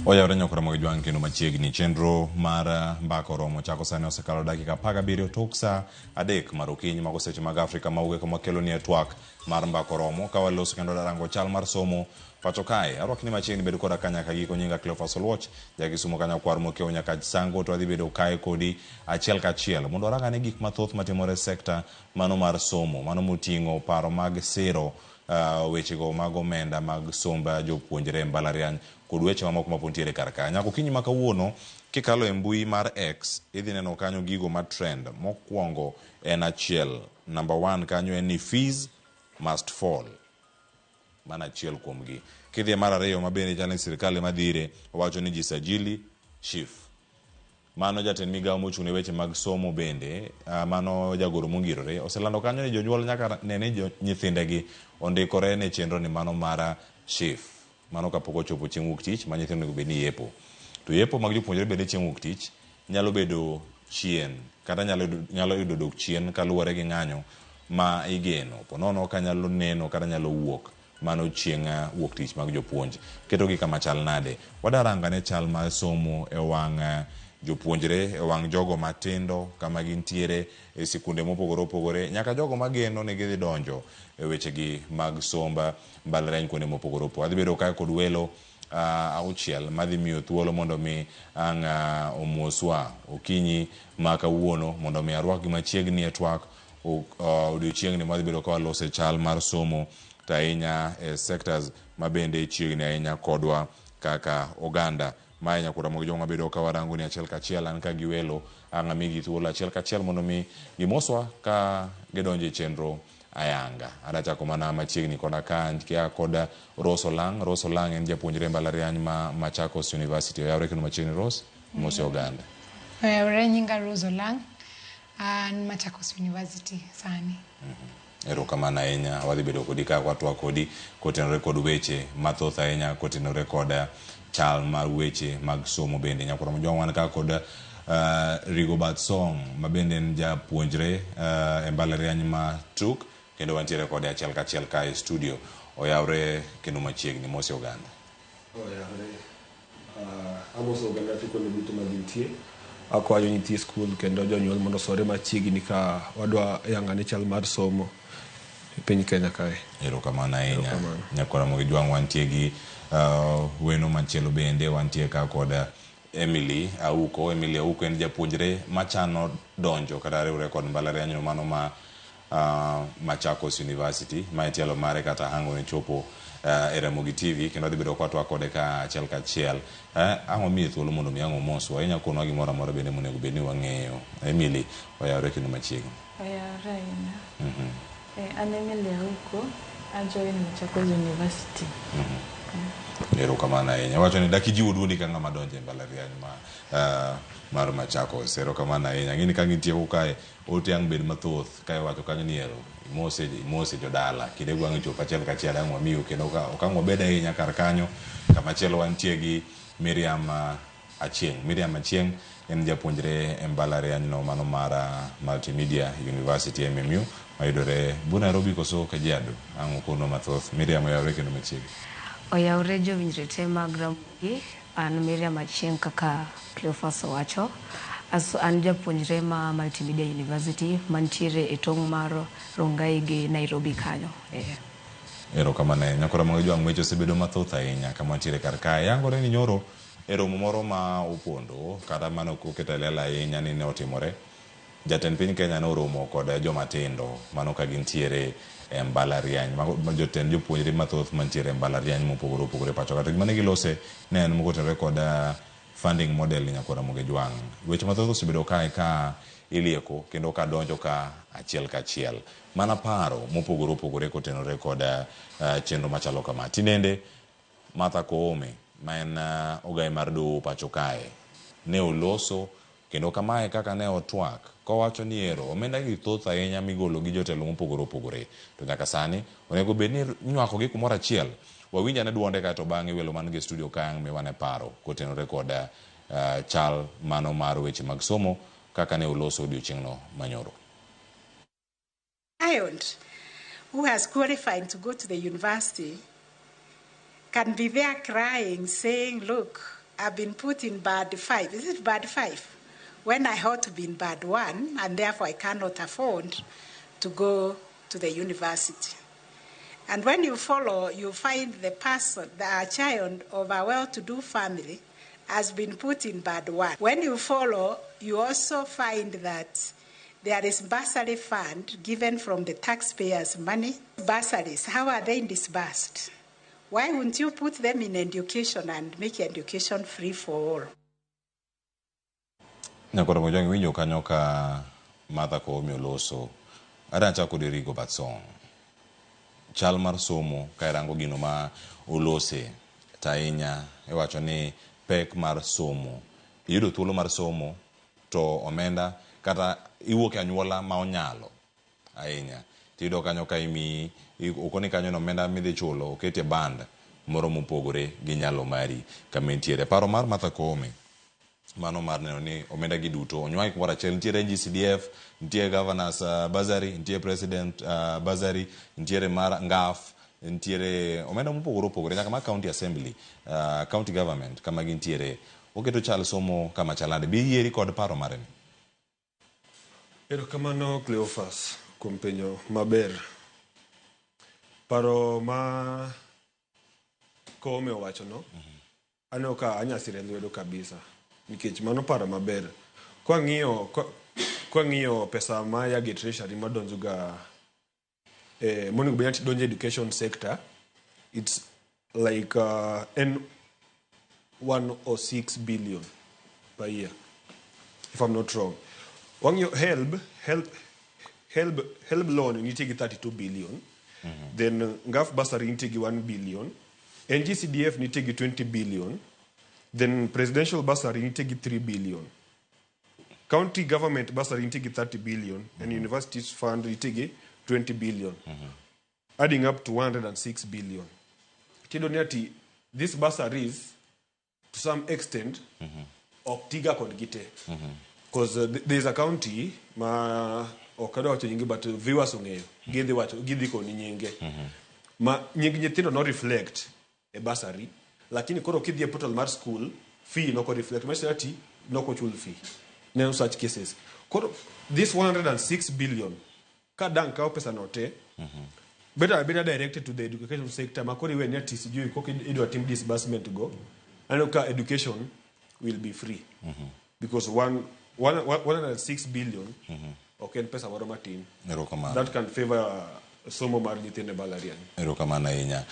Oyawore nyokora mag jwang' kendo machiegni chenro mar mbaka oromo chako sani osekalo dakika 17 tok saa 3 mar okinyi mago seche mag Afrika ma ugwe kama kelo nie twak mar mbaka oromo ka waloso kendo rango chal mar somo pacho kae. Arwakni machiegni bedo koda ka nyaka giko nyinga Cleophas Oluoch jakisumo kanyo kwar mokiewo nyaka Sango to adhi bedo kae kodi achiel kachiel mondo warang ane gik mathoth matimore e sekta mano mar somo mano moting'o paro mag siro wechego mag omenda mag somb jopuonjre e mbalariany kod weche mamoko mapod nitiere kar ka. Nyaka okinyi ma kawuono kikalo e mbui mar X idhi neno kanyo gigo ma trend. Mokwongo en achiel. Number 1 kanyo en ni fees must fall. Mano achiel kuomgi. Kidhi e mar ariyo ma bende chal ni sirkal ema dhire, owacho ni jisajili SHIF. Mano jatend migawo mochung' ne weche mag somo bende, mano jagoro mongirore, oselando kanyo ni jonyuol nyaka ne ni nyithindegi ondikore ne chenro ni mano mar SHIF. Mano kapok ochopo chieng' wuok tich ma nyithindo onego bed ni yepo. To yepo mag jopuonjre bende chieng' wuok tich nyalo bedo chien kata nyalo yudo dok chien kaluwore gi ng'anyo ma igeno. Ponono ka nyalo neno kata nyalo wuok mano chieng' wuok tich mag jopuonj. Ketogi kama chal nade? Wadaranga ne chal mar somo e wang' jopuonjre, e wang' jogo matindo kama gintiere e sikunde mopogore opogore, nyaka jogo mageno ni gidhi donjo e wechegi mag somb mbalariany kuonde mopogore opogore. Adhi bedo kae kod welo auchiel madhi miyo thuolo mondo mi ang' omoswa okinyi ma kawuono mondo mi arwakgi machiegni e twak odiochieng'ni madhi bedo ka walose chal mar somo to ahinya e sectors ma bende chiegni ahinya kodwa kaka oganda. Mae nyakwara mag jong'a bedo ka warango ni achiel kachiel an ka gi welo ang' amigi thuolo achiel kachiel mondo mi gimoswa ka gidonjo e chenro ayanga. Adwa chako mana machiegni koda ka kia kod Rose Olang'. Rose Olang' en japuonjre e mbalariany ma Machakos University. Oyawre kendo machiegni Rose, mose oganda. Oyawre nyinga Rose Olang', an Machakos University sani. Erokamano ahinya, wadhi bedo kodi ka watwak kodi kotenore kod weche mathoth ahinya kotenore kod chal mar weche mag somo bende. Nyakwar Mojwang' wan ka kod Rigobert Song ma bende en japuonjre e mbalariany ma TUK kendo wantiere kode achiel kachiel ka e studio. Oyawre kendo machiegni, mose oganda. Oyawre. Amoso oganda te kuonde duto ma gintie. Akwayo nyithi skul kendo jonyuol mondo osore machiegni ka wadwa yango ane chal mar somo e piny Kenya kae. Erokamano ahinya. Nyakwar Ramogi Jwang' wantie gi weno machielo bende wantie ka kod Emily Auko. Emily Auko en japuonjre machano donjo kata riwre kod mbalariany mano ma Machakos University. Mae tielo mare kata hango ne chopo e Ramogi TV kendo adhi bedo kwatwak kode ka achiel kachiel. Ang' wamiye thuolo mondo mi ang' omoswa. Inya konwa gimoro amora bende monego bed ni wang'eyo. Emily, oyawre kendo machiegni. Oyawre ahinya. An Emily Auko, a join Machakos University. Erokamano ahinya. Wacho ni dak ijiwo duondi ka ng'ama donjo e mbalariany ma mar Machakos. Erokamano ahinya. Ang'e ni ka gitieko kae, ote ang' bed mathoth ka iwacho kanyo ni ero imose jodala. Kinde go ang' chopo achiel kachiel ang' wamiu kendo ok ang' wabed ahinya kar kanyo. Kama chielo wantie gi Miriam Achieng'. Miriam Achieng' en japuonjre e mbalariany no mano mar Multimedia University MMU mayudore bu Nairobi koso Kajiado. Ang' okono mathoth. Miriam oyawre kendo machiegni. Oyawre jowinjre te mag Ramogi. An Miriam Achieng' kaka Cleophas owacho. An japuonjre ma Multimedia University mantiere e tong' mar Rongai gi Nairobi kanyo. Erokamano ahinya. Nyakwar Ramogi Jwang' weche osebedo mathoth ahinya kama wantiere kar kae. Yangore ni nyoro e romo moro ma opondo kata mane ok oketo e lela ahinya ni ne otimore. Jatend piny Kenya ne oromo kod joma tindo mano ka gintiere e mbalariany. Mago jotend jopuonjre mathoth mantiere e mbalariany mopogore opogore pacho ka. To gima ne gilose ne en motenore kod funding model ni Nyakwar Ramogi Jwang'. Weche mathoth osebedo kae ka ilieko kendo ka donjo ka achiel kachiel. Mana paro mopogore opogore kotenore kod chenro machalo kama. Tinende Martha Koome ma en ogai mar doho pacho kae ne oloso kendo kamae kaka ne otwak kowacho ni ero omenda gi thoth ahinya migolo gi jotelo mopogore opogore to nyaka sani onego bed ni nywako gi kumoro achiel. Wawinj ane duonde kaeto bang'e welo man gi studio ka ang' miwane paro kotenore kod chal mano mar weche mag somo kaka ne oloso odiochieng'no manyoro. Child who has qualified to go to the university can be there crying, saying, look, have been put in band 5. Is it band 5? When I ought to be in band 1, and therefore I cannot afford to go to the university. And when you follow, you find the person, the child of a well-to-do family has been put in band 1. When you follow, you also find that there is bursary fund given from the taxpayers' money. Bursaries, how are they disbursed? Why wouldn't you put them in education and make education free for all? Nyakoro Mojwang' winjo kanyo ka Martha Koome oloso. Adwa chako kod Erigo Batsong. Chal mar somo ka irango gino ma olose to ahinya iwacho ni pek mar somo. Iyudo thuolo mar somo to omenda kata iwuok e anyuola ma onyalo ahinya. Tiyudo kanyo ka imiyi okoni kanyo ni omenda midhi chulo oket e band moro mopogore gi nyalo mari kama intiere. Paro mar Martha Koome mano mar neno ni omenda gi duto onywag kumoro achiel. Nitiere NGCDF, nitie governors bursary, nitie president bursary, nitiere mar NGAF, nitiere omenda mopogore opogore nyaka mar county assembly, county government kama gintiere. Oketo chal somo kama chalande. Bi yieri kod paro mare ni? Erokamano Cleophas kuom penjo maber. Paro ma Koome owachono, aneno ka anyasire lwedo kabisa nikech mano paro maber. Kwang'iyo pesa ma ya e treasury madonjo ga monego bed ni donjo e education sector, it's like en 106 billion per year, if I'm not wrong. Wang'iyo HELB loan nitie gi 32 billion. Then NGAF bursary nitie gi 1 billion. NGCDF nitie gi 20 billion. Then presidential bursary nitie gi 3 billion. County government bursary nitie gi 30 billion. And universities fund nitie gi 20 billion. Adding up to 106 billion. Tiyudo ni ati these bursaries to some extent ok tiga kodgi te. Because there is a county ma ok adwa wacho nyinge, but viewers ong'eyo, gidhi wacho, gidhi koni nyinge ma nying nyithindo no reflect e bursary, lakini koro kidhi e portal mar school fee noko reflect, manyiso ati nokochul fee. Neno such cases. Koro this 106 billion ka dang' kawo pesa no te, better directed to the education sector, ma koro iwe ni ati sijui kok idwa tim disbursement go, aneno ka education will be free, because 106 billion ok en pesa moro matin. Erokamano. That can favor somo mar nyithindo e mbalariany. Erokamano ahinya.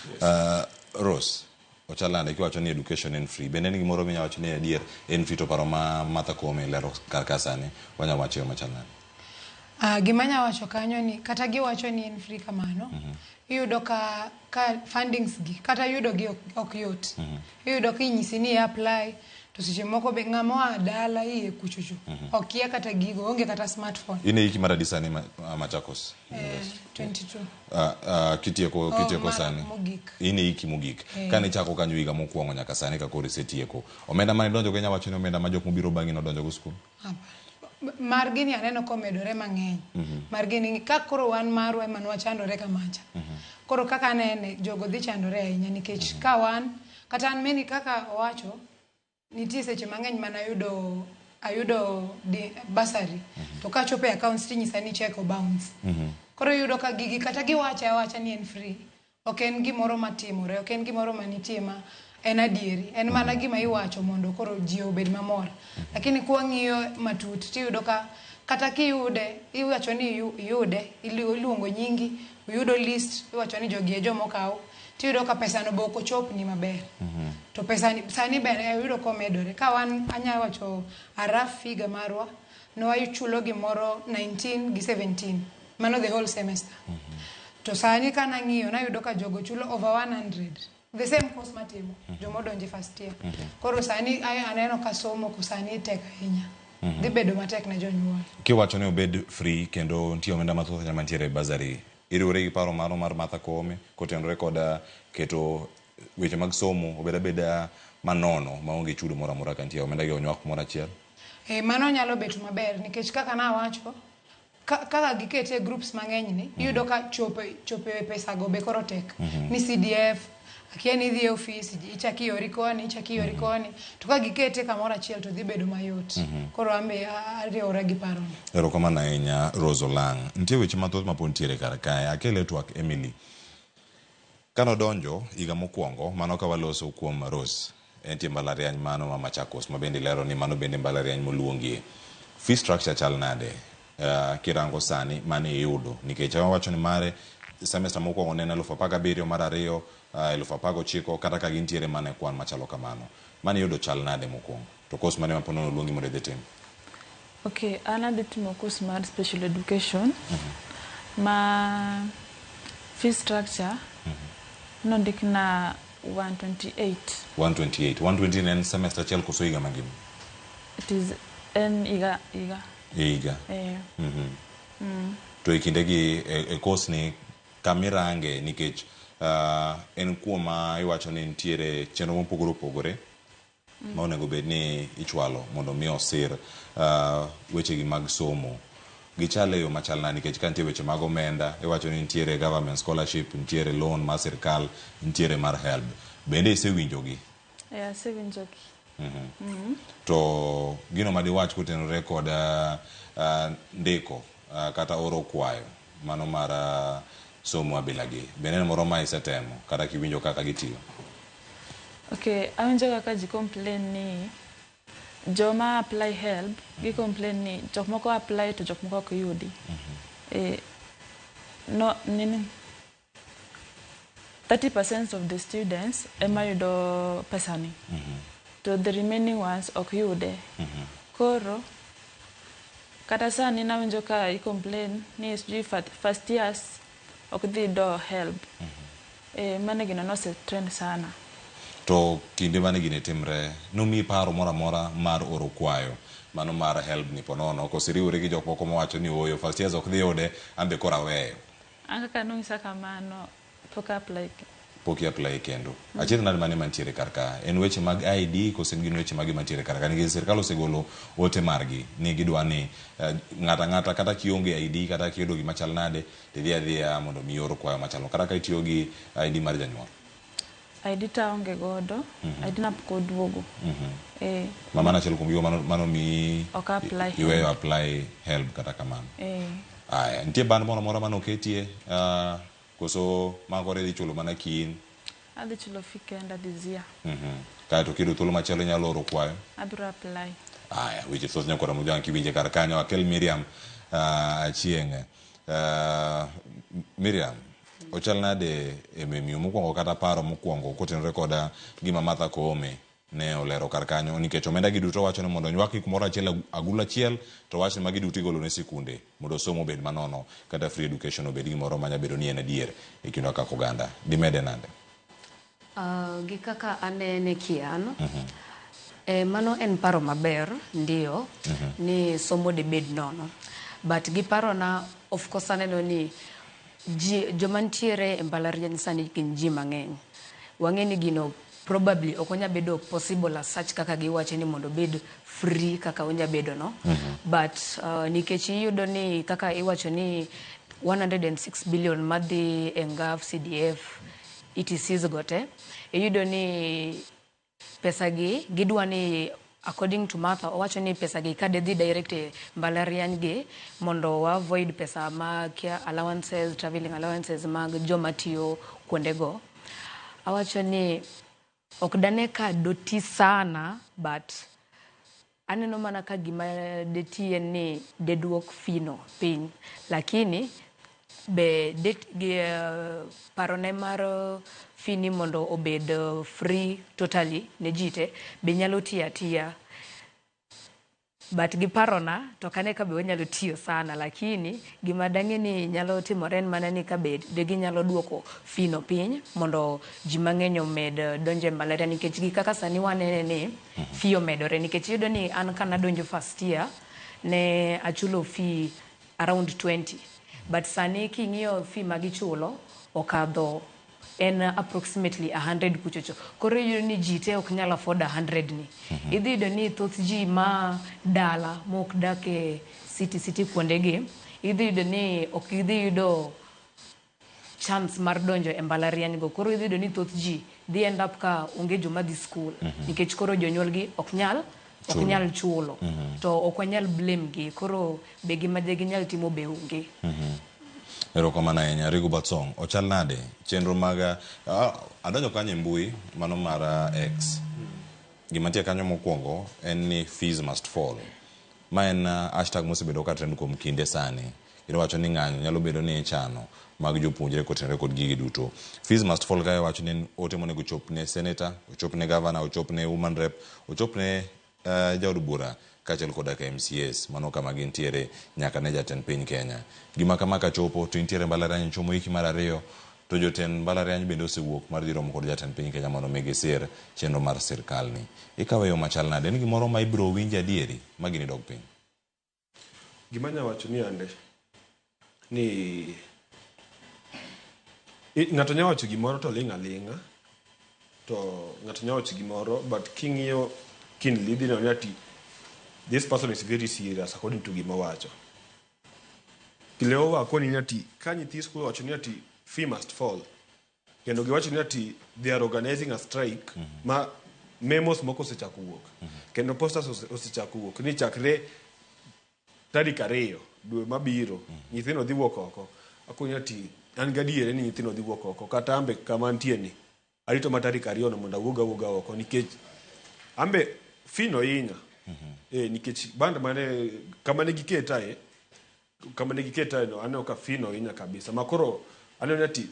Rose, Ochalande kiwacho ni education en free. Bende en gimoro minya wacho ni adier en free, to paro ma Martha Koome lero kar ka sani wanya wacho e yo machal nade? Gima anya wacho kanyo ni kata giwacho ni en free kamano, iyudo ka fundings gi kata yudo gi ok yot. Iyudo ka inyisi ni apply to seche moko be ng'ama oa dala iye kuchocho okia kata gigo, onge kata smartphone. In e hiki mar adi sani Machakos? 22. Kitieko Oh, kitieko mar sani. Mogik. In e hiki mogik. Eh. Kane ichako kanyo higa mokwongo nyaka sani ka koro isetieko. Omenda mane idonjo go inya wacho ni omenda ma jok mobiro bang'i nodonjo go skul? Hapana. Margi ni aneno komedore mang'eny. Margi ni ka koro wan marwa ema nwachandore kamacha. Koro kaka anene, jogo dhi chandore ahinya nikech ka wan kata an meni kaka owacho nitie seche mang'eny mana ayudo bursary to kachopo e accounts tinyisa ni cheque bounce. Koro iyudo ka gigi kata giwacho awacha ni en free, ok en gimoro matimore, ok en gimoro manitie ma en adieri, en mana gima iwacho mondo koro ji obed mamor. Lakini kwang'iyo matut tiyudo ka kata kiyude iwacho ni iyude, iluongo nyingi, uyudo list, iwacho ni jogi e jomokaw, tiyudo ka pesano be ok ochopni maber. To pesani sani be ayudo komedore. Ka wan anya wacho a rough figure marwa, ne wachulo gimoro 19 gi 17, mano the whole semester. To sani kanang'iyo nayudo ka jogo chulo over 100. The same course matimo, jomodonje first year. Koro sani aneno ka somo ko sani tek ahinya. Dhi bedo matek ne jonyuol. Kiwacho ni obed free kendo nitie omenda mathoth ahinya mantiere e bursary. Iriwori gi paro mano mar Martha Koome kotenore kod keto weche mag somo obed abeda manono maonge chudo moro amora ka nitie omenda gi onywak kumoro achiel? Mano nyalo bet maber nikech kaka nawacho, kaka gikete e groups mang'eny ni, iyudo ka chope pesa go be koro tek. Ni CDF, Akia ni idhi e ofis, ichak iori koni, ichak iori koni. To ka gikete kamoro achiel to dhi bedo mayot. Koro an be ariwora gi parono. Erokamano ahinya Rose Olang'. Nitie weche mathoth mapod nitiere kar kae. Akele twak Emily. Kanodonjo higa mokwongo, mano ka waloso kuom Rose, entie mbalariany mano ma Machakos, ma bende ilero ni mano bende mbalariany moluongie. Fee structure chal nade? Kirango sani mane iyudo? Nikech wawacho ni mare semester mokwongo ne en 17,000, mar ariyo 19,000, kata ka gintiere mana e kwan machalo kamano. Mane iyudo chal nade mokwongo? To course mane ma po nono oluongi mondo idhi tim? Okay, an adhi timo course mar special education ma fee structure nondikna 128. 128. 120 ne en semester achiel koso higa mangima? It is en higa higa. E higa. Eh. To e kindegi e course ni kamirange nikech en kuoma iwacho ni nitiere chenro mopogore opogore ma onego bed ni ichwalo mondo mi osir wechegi mag somo. Gichal e yo machal nade nikech ka nitie weche mag omenda iwacho ni nitiere government scholarship, nitiere loan mar sirkal, nitiere mar HELB. Bende isewinjogi? Eh, asewinjogi. To gino madiwach kotenore kod ndiko kata oro kwayo mano mar somo abilagi, bende en moro ma isetemo kata kiwinjo kaka gitiyo? Okay, awinjo kaka ji complain ni joma apply HELB gi complain ni jok moko apply to jok moko ok yudi. Eh, no, nini 30% of the students ema yudo pesani to the remaining ones ok yude. Koro kata sani nawinjo ka i complain ni sijui first years ok dhi yudo HELB. Eh, mano gino nose trend sana. To kinde mane gini timre, nomiyi paro moro amora mar oro kwayo mano mar HELB ni ponono koso iriwori gi jok moko mawacho ni ooyo first years ok dhi yude an be koro aweyo? An kaka nonyisa kamano pok apply. Pok i apply kendo. Achiedh nade mane mantiere kar ka? En weche mag ID koso gin weche mage mantiere kar ka? Nikech sirkal osegolo ote margi ni gidwa ni ng'ato ang'ata kata kionge ID kata kiyudo gima chal nade tidhi adhiya mondo mi ior kwayo machalo kata ka itiyo gi ID mar janyuol. ID to aonge godo, ID na pok oduogo. Eh. Ma mano achiel kuom gigo mano miyi Ok apply iweyo HELB. apply HELB kata kamano. Eh. Aya, nitie band moro amora mane oketie koso ma koro idhi chulo mana kiin? Adhi chulo fee kenda this year. Kaeto kiyudo thuolo machielo inyalo oro kwayo? Abiro apply. Aya, weche thoth nyakwara Mojwang' kiwinje kar kanyo. Akel Miriam Achieng'. Miriam, ochal nade e menu mokwongo kata paro mokwongo kotenore koda gima Martha Koome ne olero kar kanyo nikech omenda gi duto wacho ni mondo onywak kumoro achiel agulu achiel to wach ni magi duto igolo ne sikunde mondo somo obed manono kata free education obed gimoro manya bedo ni en adier e kindwa kaka oganda. Dimede nade? Gi kaka anene kian, mano en paro maber ndiyo ni somo debed nono, but gi parona of course aneno ni ji joma nitiere e mbalariany sani gin ji mang'eny. Wang'e ni gino probably ok onya bedo possible as such kaka giwache ni mondo obed free kaka onya bedo no. But nikech iyudo ni kaka iwacho ni 106 billion madhi e NGAAF, CDF, ETCs go te, iyudo ni pesa gi gidwa ni according to Martha owacho ni pesa gi ka dhi direct e mbalariany gi mondo wa avoid pesa mag allowances, traveling allowances mag joma tiyo kuondego. Awacho ni ok dane ka doti sana, but aneno mana ka gima deti en ni deduok fee no piny, lakini be det, gi, parone mar fee ni mondo obed free totally ne ji te be nyalo tiyo atiya, but gi parona to ok ane ka be onyalo tiyo sana, lakini gima dang'e ni nyalo timore en mana ni ka be de ginyalo duoko fee no piny mondo ji mang'eny omed donjo e mbalariany nikech gi kaka sani wanene ni fee omedore nikech iyudo ni an kanadonjo first year ne achulo fee around 20, but sani king'iyo fee ma gichulo okadho en approximately 100 kuchocho. Koro iyudo ni ji te ok nyal afford 100 ni. Idhi yudo ni thoth ji ma dala mok dak e city kuondegi, idhi yudo ni ok gidhi yudo chance mar donjo e mbalariany go. Koro idhi yudo ni thoth ji dhi end up ka onge joma dhi skul nikech koro jonyuolgi ok nyal ok Chulo. nyal chulo to ok wanyal blame gi koro be gima de ginyal timo be onge. Erokamano ahinya. Rigo Batsong, ochal nade? Chenro mag adonjo kanyo e mbui mano mar X. Gima nitie kanyo mokwongo en ni fees must fall. Ma en hashtag mosebedo ka trend kuom kinde sani. Kendo wacho ni ng'anyo nyalo bedo ni ichano mag jopuonjre kotenore kod gigi duto. Fees must fall kae wacho ni en ote monego ochop ne senator, ochop ne governor, ochop ne woman rep, ochop ne jaod bura kaachiel koda ka MCAs mano kama gintiere nyaka ne jatend piny Kenya. Gima kama kachopo to intiere mbalariany chomo hiki mar ariyo to jotend mbalariany bende osewuok mar dhi romo kod jatend piny Kenya mondo mi gisir chenro mar sirkal ni. Ikawe yo machal nade? En gimoro ma ibiro winjo adieri ma gini dog piny? Gima anya wacho ni ande ni ng'ato nya wacho gimoro to ling' aling'a to ng'ato nya wacho gimoro but king'iyo keenly idhi neno ni ati this person is very serious according to gima owacho. Kileo akoni ni ati ka nyithi skul owacho ni ati fee must fall kendo giwacho ni ati they are organizing a strike ma memos moko osechako wuok kendo posters osechako wuok ni chakre tarik 2 dwe mabiro nyithindo dhi wuok oko. Akoni ati an gadiere ni nyithindo dhi wuok oko kata ambe kama antie ni arito ma tarik 2 no mondo awuog awuoga oko nikech ambe fee no hinya. Nikech band mane kama ne giketae kama ne giketae no aneno ka fee no hinya kabisa ma koro aneno ni ati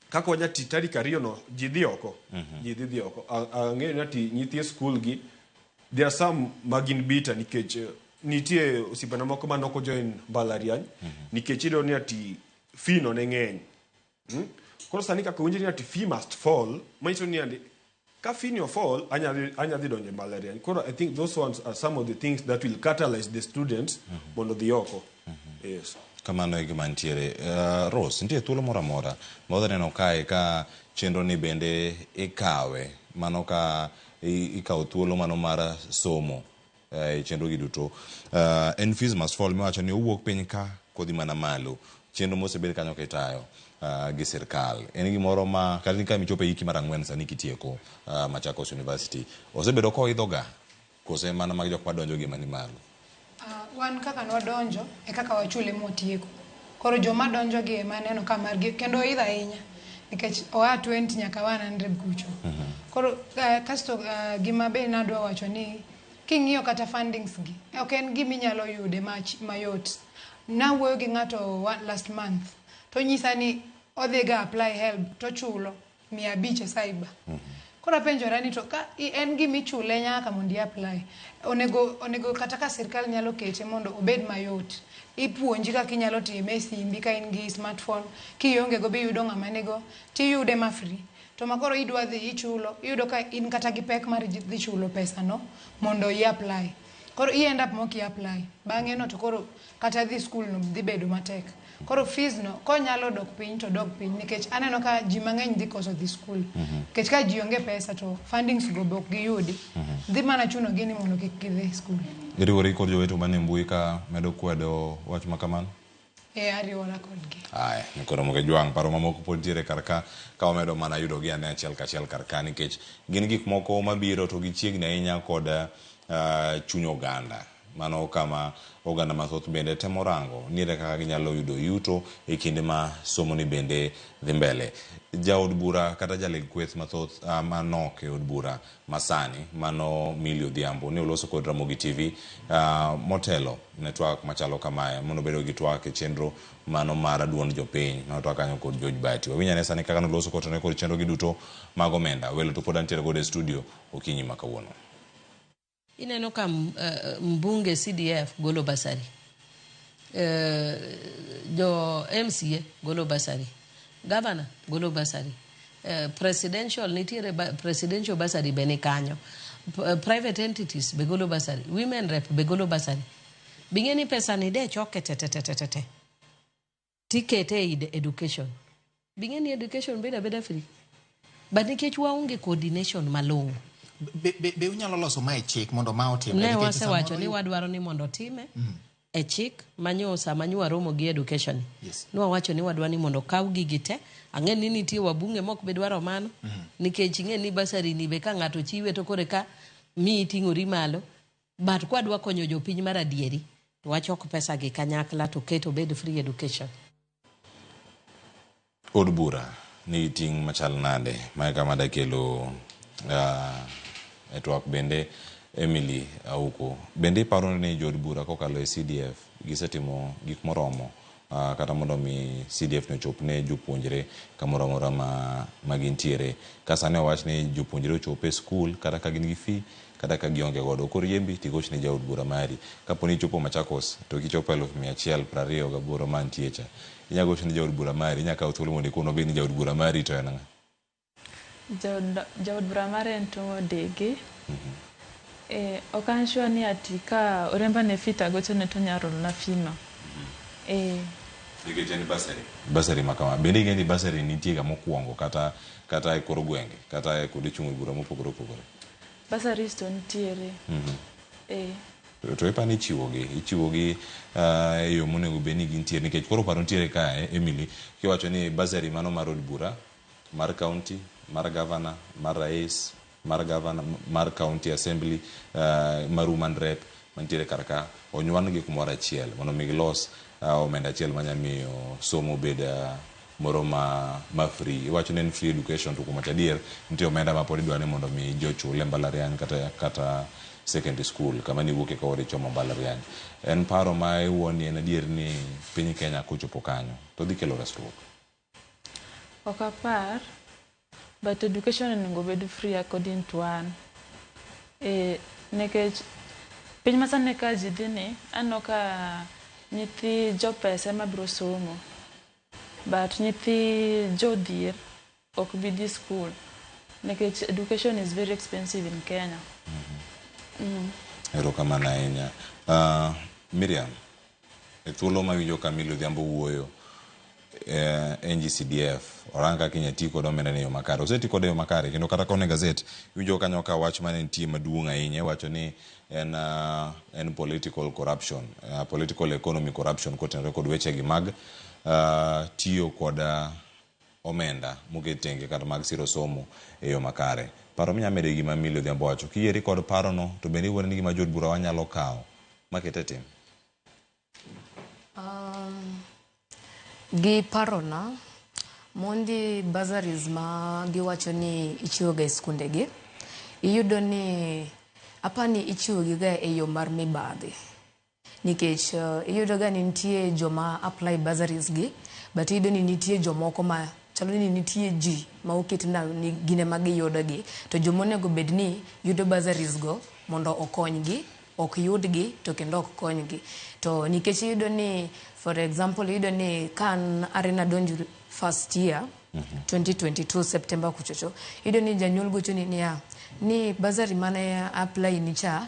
kaka wanya ti tarik 2 no ji dhi oko ji dhi oko. Ang'eyo ni ati nyithi skul gi there are some ma gin bitter nikech nitie osiepena moko ma nok ojoin mbalariany nikech iyudo ni ati fee no ne ng'eny. Koro sani kaka winjo ni ati fee must fall manyiso ni andi ka fee ni fall anya dhi donjo e mbalariany. Koro I think those ones are some of the things that will catalyze the students mondo dhi oko. Yes. Kamano e gima nitiere. Rose, nitie thuolo moro amora ma wadhi neno kae ka chenro ni bende ikawe mano ka ikawo thuolo mano mar somo e chenro gi duto. En fees must fall miwacho ni owuok piny ka kodhi mana malo. Chenro mosebed kanyo kitayo gi sirkal. En gimoro ma kata ka michopo e hiki mar 4 sani kitieko Machakos University. Osebedo koidho ga kose mana mag jok madonjo gi mani malo? Wan kaka nwadonjo e kaka wachule motieko. Koro joma donjo gi ema aneno ka margi kendo oidho ahinya nikech oa 20 nyaka 100 kucho. Koro kasto gima be nadwa wacho ni king'iyo kata fundings gi ok en gima inyalo yude mayot. Nawuoyo gi ng'ato last month to nyisa ni odhi ga apply help to chulo 500 e cyber. Koro apenjora ni to ka en gima ichule nyaka mondo i apply. Onego kata ka sirkal nyalo kete mondo obed mayot. Ipuonji kaka inyalo time e simbi ka in gi smartphone, kionge go be iyudo ng'ama nigo tiyude ma free. To makoro idwa dhi ichulo, iyudo ka in kata gi pek mar dhi chulo pesa no mondo i apply. Koro i end up mok i apply. Bang'e no to koro kata dhi skul no dhi bedo matek. Koro fees no konyalo dok piny to dok piny nikech aneno ka ji mang'eny dhi koso dhi skul. Nikech ka ji onge pesa to fundings go be ok giyudi. Dhi mana chuno gi ni mondo kik gidhi skul. Iriwori kod joweto mane mbui ka medo kwedo wach ma kamano? Ariwora kodgi. Aya, koro moke jwang' paro mamoko pod nitiere kar ka ka wamedo mana yudo gi ane achiel kachiel kar ka nikech gin gik moko mabiro to gichiegni ahinya kod chuny oganda. Mano kama oganda mathoth bende temo rango ni ere kaka ginyalo yudo yuto e kinde ma somo ni bende dhi mbele. Jaod bura kata jaleg kweth mathoth manok e od bura masani mano Millie Odhiambo ne oloso kod Ramogi TV motelo ne twak machalo kamae mondo bedo gi twak e chenro mano mar duond jopiny mano twak kanyo kod George Bati. Wawinj ane sani kaka noloso kotenore kod chenro gi duto mag omenda. Welo to pod antiere godo e studio okinyi ma kawuono. Ineno ka mbunge CDF golo basari, jo MCA golo basari, governor golo basari, presidential nitiere presidential basari be ni kanyo, private entities be golo basari, women rep be golo basari. Bing'e ni pesa ni de choke te te te te te te tikete e education. Bing'e ni education bedo abeda free, but nikech waonge coordination malong'o. Be unyalo loso mae chik mondo ma otimre? Ne wasewacho ni wadwaro ni mondo otime. E chik manyo sama nyo waromo gi education Yes. nwawacho ni wadwa ni mondo okaw gigi te. Ang'e ni nitie wabunge mok be dwaro mano nikech ing'e ni bursary ni be ka ng'ato chiwe to kore ka miyi ting'ori malo, but kwadwa konyo jopiny mar adieri to wachok pesa gi kanyakla to ket obed free education. Od bura nigi ting' machal nade? Mae kama dakelo e twak bende Emily Auko. Bende iparo ni jood bura kokalo e CDF gisetimo gik moromo kata mondo mi CDF ni ochop ne jopuonjre kamoro amora ma gintiere? Ka sani owach ni jopuonjre ochop e skul kata ka gin gi fee kata ka gionge godo, koriembi tigoch ne jaod bura mari. Kapo ni ichopo Machakos to kichopo 128,000 mantie cha, inya gocho ne jaod bura mari, inya kawo thuolo mondo ikon obed ni jaod bura mari to en ng'a? Jaod bura mare en Tong'o Dege. Ok an sure ni ati ka oremba ne fee tagochone to onyalo rolona fee no. Nikech en bursary. Bursary ma kama. Bende ing'e ni bursary nitie ga mokwongo kata e kor gwenge, kata e kuonde chung' od bura mopogore opogore. Bursaries to nitiere. To ipa ni ichiwogi e yo monego bed ni gintie, nikech koro paro nitiere kae, Emily, kiwacho ni bursary mano mar od bura, mar county, mar governor, mar rais, mar governor, mar county assembly, mar woman rep mantiere kar ka, onywan gi kumoro achiel mondo mi gilos omenda achiel manya miyo somo bed moro ma free. Iwacho ni en free education, to kuom wacho adier nitie omenda ma pod idwa ni mondo mi ji ochul e mbalariany kata secondary school kama niwuoke ka ichomo mbalariany. En paro ma iwuon ni en adier ni piny Kenya kochopo kanyo to dhi kelo resruok? Ok apar, but education onego bed free according to an. Nikech piny masani ka ji dhi ni, aneno ka nyithi jopesa ema biro somo, but nyithi jodhier ok bi dhi school nikech education is very expensive in Kenya. Erokamano ahinya. Miriam, e thuolo mawinjo ka Milly Odhiambo wuoyo, NGCDF orang kaka inya ti kod omenda ni e yo makare. Oseti kode e yo makare kendo kata kone gazet iwinjo kanyo ka wach mane nitie maduong' ahinya iwacho ni en political corruption, political economy corruption kotenore kod wechegi mag tiyo kod omenda moket tenge kata mag siro somo e yo makare. Paro minya medo e gima Milly Odhiambo wacho, kiyieri kod parono to bende iwuoyo ni gima jood bura wanyalo kawo makete tim? Gi parona mondi bursaries ma giwacho ni ichiwo ga e skunde gi, iyudo ni apani ichiwo gi ga e yo mar mibadhi, nikech iyudo ga ni nitie joma apply bursaries gi, but iyudo ni nitie jomoko ma chalo ni nitie ji ma oket na ni gin ema giyudo gi, to joma onego bed ni yudo bursaries go mondo okonygi ok yudgi to kendo ok konygi. To nikech iyudo ni for example iyudo ni ka an are nadonjo first year 2022 September kuchocho, iyudo ni janyuol gochoni niya ni bursary mane apply ni cha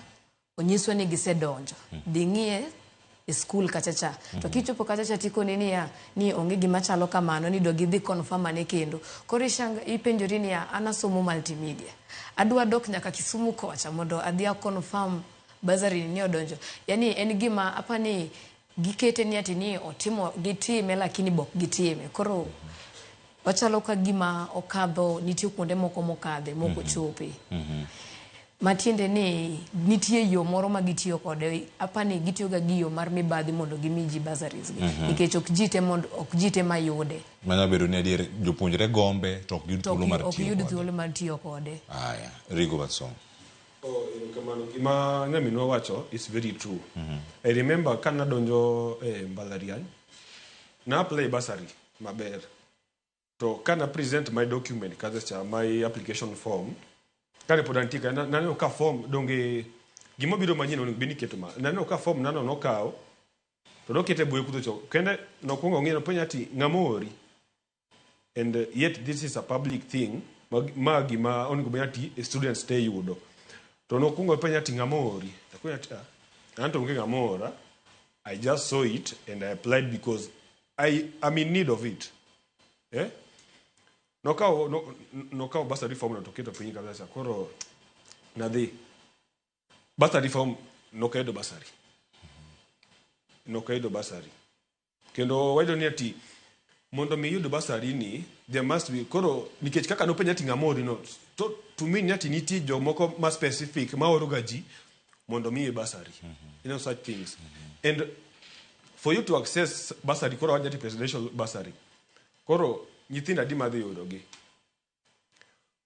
onyiswa ni gisedonjo, dhi ng'iye e skul kacha cha. To kichopo kacha cha tikoni niya ni onge gima chalo kamano, ni dog idhi confirm ane kendo. Koro ipenjori niya an asomo multimedia, adwa dok nyaka Kisumu kocha mondo adhi a confirm bursary ni odonjo. Yani en gima apani gikete ni ati ni otimo gitime, lakini bok gitime. Koro ochalo ka gima okadho, nitie kuonde moko mokadhe mok ochope. Matiende ni nitie yo moro ma gitiyo kode, apani gitiyo ga gi yo mar mibadhi mondo gimi ji bursaries gi, nikech ok ji te mondo ok ji te mayude. Manyalo bedo ni adier jopuonjre gombe to ok yud thuolo mar ok tiyo yud kode. Thuolo mar tiyo kode. Aya, Rigobert Song. Oh, erokamano. Gima nyaminwa wacho is very true. I remember ka nadonjo e mbalariany, na apply bursary maber. To ka na present my document kacha cha, my application form, kane pod antie ka, naneno ka form donge gima biro manyien onego bed ni iketo ma. Naneno ka form nano nokaw, to nokete e buge kutho cho. Kende nokwongo ong'iyo nopenja ati ng'ama oori. And yet this is a public thing, ma gima onego bed ati students te yudo. To nokwongo openja ati ng'ama oori. Apenjo ati ah, an to onge ng'ama oora. I just saw it and I applied because I am in need of it. Eh? Nokawo no, nokawo bursary form no to keto piny kabisa. Koro nadhi. Bursary form nokayudo bursary. Nok ayudo bursary. Kendo wayudo ni ati mondo mi iyud bursary ni there must be koro nikech kaka nopenja ati ng'ama ori no to mean ni ati nitie jomoko ma specific ma oro ga ji mondo miyi bursary. You know such things. And for you to access bursary koro wacho ati presidential bursary. Koro nyithindo adi madhi yudogi?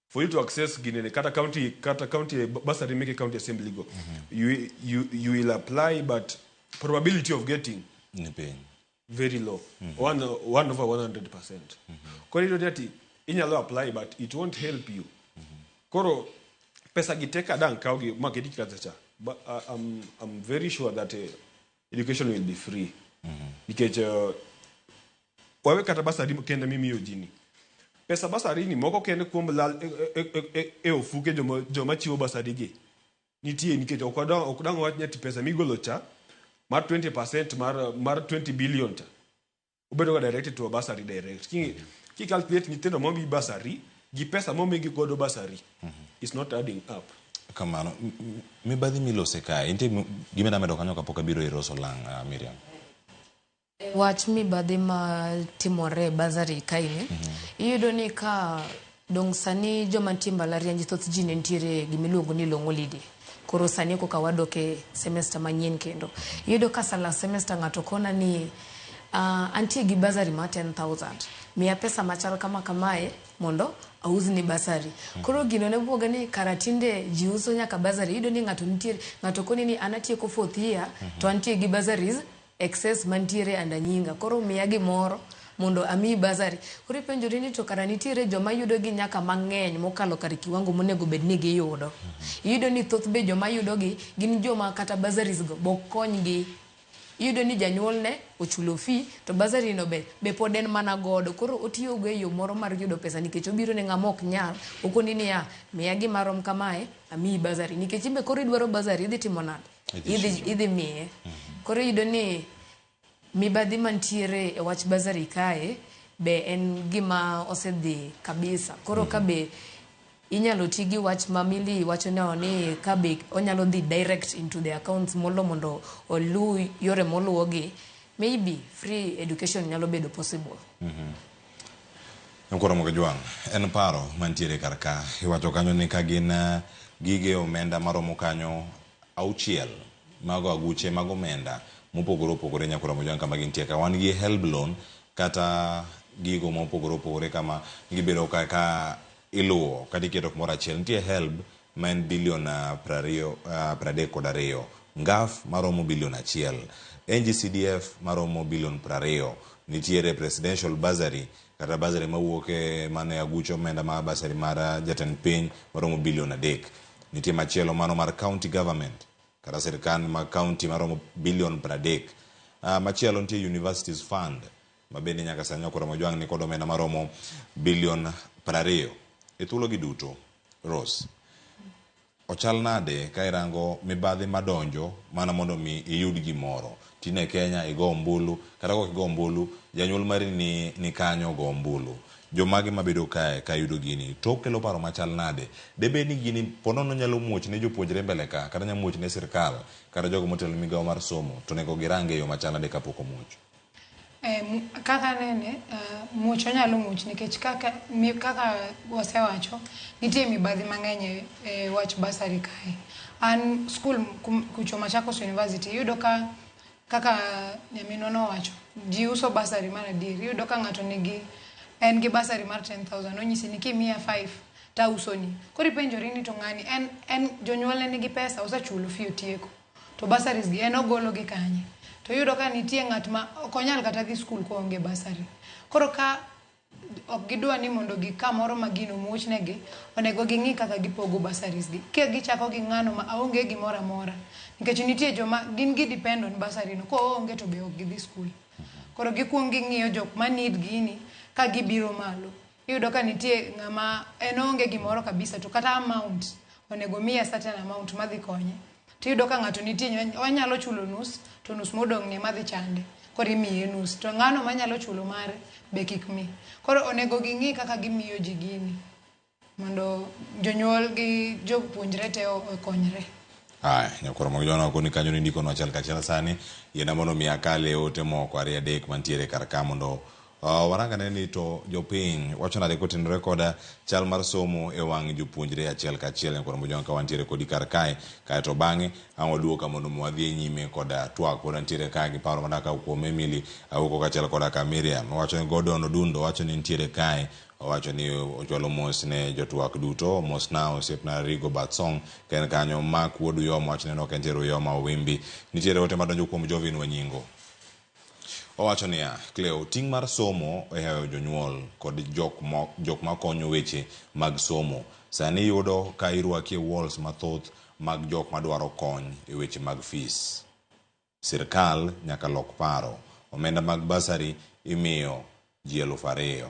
For you to access ginene kata county bursary meke county assembly go you will apply, but probability of getting ni piny very low, one over 100%. Koro iyudo ni ati inyalo apply, but it won't help you. Koro pesa gi te ka dang' kawgi ma ketgi kacha cha, but I'm very sure that education will be free nikech wawe kata bursary kende mimiyo ji ni pesa bursary ni moko kende kuom lal e ofuke joma chiwo bursary gi nitie nikech ok dang' wach ni ati pesa migolo cha mar 20% mar 20 billion cha obedo ga directed to a bursary direct. Ki calculate nyithindo momi bursary gi pesa momigi godo bursary is not adding up. Kamano. Mibadhi milose kae nitie gima damedo kanyo kapok abiro ir Rose Olang', Miriam. Wach mibadhi ma timore e bursary kaeni, iyudo ni ka dong sani joma nitie mbalariany thoth ji ne nitiere gimiluongo ni long holiday. Koro sani koka wadok e semester manyien kendo. Iyudo ka sa last semester ng'ato kona ni antie gi bursary mar 10,000. Miya pesa machal kama kamae mondo ausni bursary. Koro gino ne buoga ni kara tinde ji uso nyaka bursary. Iyudo ni ng'ato nitiere ng'ato koni ni an atieko fourth year to antie gi bursaries excess mantiere under nyinga. Koro miya gimoro mondo amiyi bursary. Koro ipenjori ni to kara nitiere joma yudo gi nyaka mang'eny mokalo kar kiwango monego bed ni giyudo. Iyudo ni thoth be joma yudo gi gin joma kata bursaries go bok konygi. Iyudo ni janyuol ne ochulo fee to bursary no be pod en mana godo. Koro otiyo go e yo moro mar yudo pesa nikech obiro ne ng'ama ok nyal. Okoni niya, miya gima rom kamae, amiyi bursary. Nikech inbe koro idwaro bursary, idhi timo nade? Idhi Idhi miye. Koro iyudo ni mibadhi mantiere e wach bursary kae be en gima osedhi kabisa. Koro ka be inyalo ti gi wach ma Milly wacho no ni ka be onyalo dhi direct into the accounts molo mondo oluw yore moluwogi, maybe free education nyalo bedo possible. Koro Jwang', en paro mantiere kar ka. Iwacho kanyo ni ka gin gige omenda maromo kanyo auchiel mago aguche mag omenda mopogore opogore nyakoro Mojwang' kama gintie ka. Wan gi HELB loan kata gigo mopogore opogore kama gibedo ka iluwo kata iketo kumoro achiel. Nitie HELB ma en bilion 32, NGAAF maromo bilion 1, NGCDF maromo bilion 20, nitiere presidential bursary kata bursary mawuok e mano e aguch omenda mar bursary mar jatend piny maromo bilion 3. Nitie machielo mano mar county government kata sirkand mag county maromo bilion 30. Machielo nitie universities fund ma bende nyaka sani Nyakoro Mojwang' ni kod omenda maromo bilion 20. E thuologi duto, Rose, ochal nade ka irango mibadhi madonjo mana mondo mi iyud gimoro? Tine Kenya igo ombulu, kata kok igo ombulu, janyuol mari ni kanyo go ombulu. Jomage mabedo kae ka yudo gini to kelo paro machal nade? Debed ni gini ponono nyalo muoch ne jopuonjre mbele ka, kata nyalo muoch ne sirkal, kata jogo motelo ne migawo mar somo, to onego girange e yo machal nade kapok omuoch? Kaka anene, muoch onyalo muoch nikech kaka wasewacho, nitie mibadhi mang'eny e wach bursary kae. An skul kucho Machakos University, iyudo ka kaka nyaminwa nowacho, ji uso bursary mar adier. Iyudo ka ng'ato nigi en gi bursary mar 10,000, onyisi ni kimiya 5 tausoni. Koro ipenjori ni to ng'ani en jonyuolne nigi pesa, osechulo fee otieko. To bursaries gi en ogolo gi kanye? To iyudo ka nitie ng'at ma ok onyal kata dhi skul koonge bursary. Koro ka ok gidwa ni mondo gi kamoro ma gino muoch negi, onego ging'i kaka gipogo bursaries gi. Ka gichako gi ng'ano ma aonge gimoro amora. Nikech nitie joma gin gi depend on bursary no, koonge to be ok gidhi skul. Koro gikuong ging'iyo jok ma need gini ka gibiro malo. Iyudo ka nitie ng'ama en oonge gimoro kabisa to kata amount onego miye certain amount madhi konye. Tiyudo ka ng'ato nitie onyalo chulo nus to nus modong' ni ema dhi chande. Koro imiye nus to ng'ano manyalo chulo mare be kik mi. Koro onego ging'i kaka gimiyo ji gini mondo jonyuol gi jopuonjre te okonyre. Aya, nyakwar mag jona koni kanyo ni ndiko no achiel kachiel sani. Yiena mondo mi akal e ote moko ariyo adek mantiere kar ka mondo warangane ni to jopiny wacho nade kotenore koda chal mar somo e wang' jopuonjre achiel kachiel. Nyakwar Mojwang' ka wantiere kodi kar kae, kaeto bang'e ang' waduogo ka mondo mi wadhi e nyime koda twak. Pod antiere kae gi paro madaka kuom Emily Awuko kaachiel koda ka Miriam. Owacho ni Gordon Odundo wacho ni nitiere kae, owacho ni ochwalo mos ne jotwak duto. Mos na osiepna Rigo Batsong ka en kanyo. Mark wuod Uyoma wacho ni ok entiere Uyoma Owimbi. Nitiere ote madonjo kuom Jovin Wanyingo. Owacho niya, Cleo, ting' mar somo ohewo jonyuol kod jok makonyo weche mag somo. Sani iyudo ka irwaki e walls mathoth mag jok madwaro kony e weche mag fees. Sirkal nyaka lok paro. Omenda mag bursary imiyo ji 2000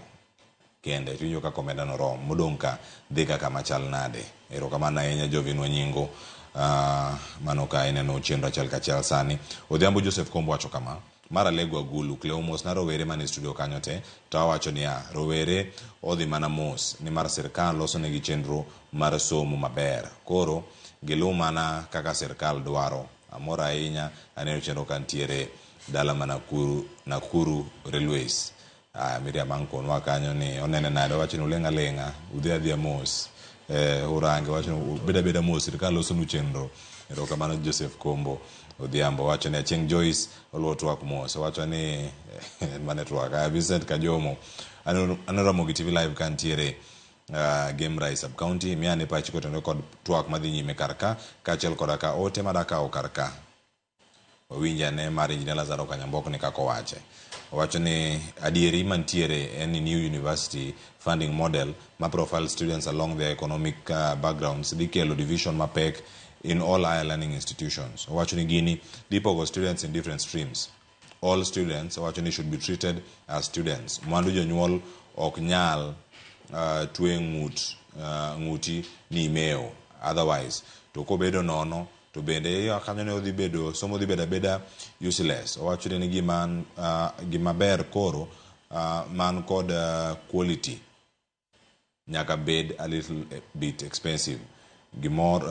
kende. Tiwinjo kaka omenda no rom. Modong' ka dhi kaka machal nade. Erokamano ahinya Jovin Wanyingo. Mano ka ineno chenro achiel kachiel sani. Odhiambo Joseph Kombo wacho kama. Mar Alego Agulu, Cleo mos na rowere mane studio kanyo te, to awacho niya, rowere odhi mana mos, nimar sirkal loso negi chenro mar somo maber. Koro, giluw mana kaka sirkal dwaro. Amor ahinya, aneno chenro ka nitiere dala ma Nakuru, Nakuru Railways. Miriam ang' konwa kanyo ni onene nade, owacho ni uling' aling'a, udhi adhiya mos. Urange, owacho ni ubed abeda mos, sirkal losonu chenro. Erokamano Joseph Kombo Odhiambo wacho ni Achieng' Joyce oluwo twak mos. Owacho ni mane twak. Vincent Kajomo aneno Ramogi TV live ka nitiere Game Rai sub county. Miya ane pachi kotenore kod twak madhi nyime kar ka kaachiel koda ka ote madakawo kar ka. Wawinj ane mar Engineer Lazaro Kanyambok ni kaka owache. Owacho ni adieri mantiere en ni new university funding model ma profile students along their economic backgrounds dhi kelo division mapek in all higher learning institutions. Owacho ni gini dhi pogo students in different streams. All students, owacho ni, should be treated as students. Mwandu jonyuol ok nyal twe ng'uti ni imewo. Otherwise, to kobedo nono to bende kanyo ne odhi bedo somo dhi bedo abeda useless. Owacho ni gima ber koro man kod quality nyaka bed a little bit expensive. Gimor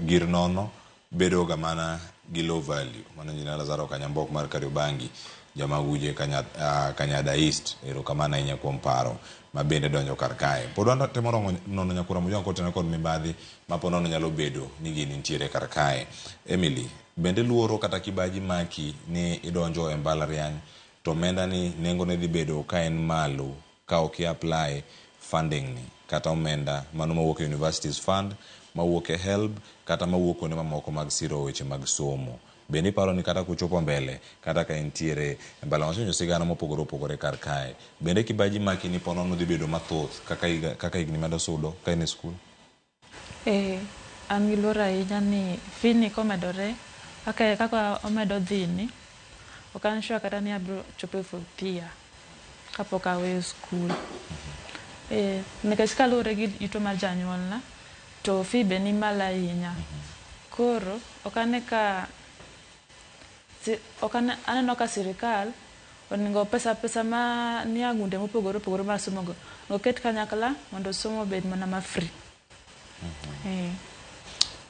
gir nono bedo ga mana gi low value. Mano Engineer Lazaro Kanyambok mar Kariobangi, Jamaguje Kanyada East. Erokamano ahinya kuom paro ma bende donjo kar kae. Pod watemo nono nyakura Mojwang' kotenore kod mibadhi ma po nono nyalo bedo ni gini nitiere kar kae. Emily, bende luoro kata kibaji maki ni idonjo e mbalariany to omenda ni nengone dhi bedo ka en malo ka ok i apply funding ni kata omenda mano mawuok e Universities Fund, mawuok e HELB kata mawuok kuonde mamoko mag siro weche mag somo. Bende iparo ni kata kuchopo mbele kata ka intiere e mbala wasewinjo sigana mopogore opogore kar kae. Bende kibaji maki ni po nono dhi bedo mathoth kaka higni medo sudo ka in e skul? An gi luoro ahinya ni fee ni komedore kaka omedo dhi ni, ok an sure kata ni abiro chopo e fourth year kapok aweyo skul. Nikech kaluwore gi yuto mar janyuolna, to fee be ni malo ahinya. Koro ok ane ka aneno ka sirikal onego pesa ma nie agunde mopogore opogore mar somo go oket kanyakla mondo somo obed mana ma free.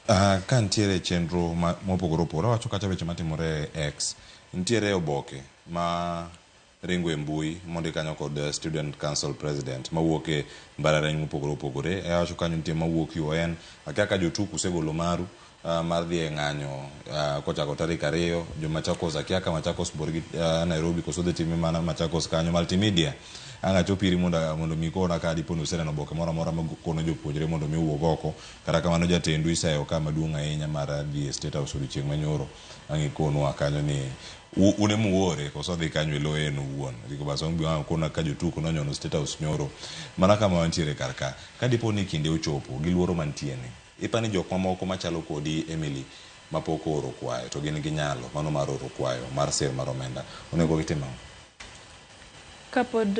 Ka nitiere chenro mopogore opogore, awacho kata weche matimore e X, nitiere oboke ma ringo e mbui mondik kanyo kod Student Council President mawuok e mbalariany mopogore opogore. Awacho kanyo nitie mawuok UoN, akia ka jotuk usegolo maru mar dhi e ng'anyo kochako tarik 2 jo Machakos, akia ka Machakos bor gi Nairobi koso dhi time mana Machakos kanyo. Multimedia ang' achop iri mondo mi kona ka dipo ni useneno oboke moro amora makono jopuonjre mondo mi owuog oko. Kata kamano jatendu iseyo ka maduong' ahinya mar dhi e State House odiochieng' manyoro. Ang' ikonwa kanyo ni un ema uore koso odhi kanyo e loye en owuon. Rico Basong bi ang' kona ka jotuko nonyono State House nyoro. Mana kama wantiere kar ka. Ka dipo ni kinde ochopo gi luoro mantie ni, ipani jok mamoko machalo kodi Emily mapok ooro kwayo to gin gi nyalo mano mar oro kwayo mar sir mar omenda onego gitim ang'o? Kapod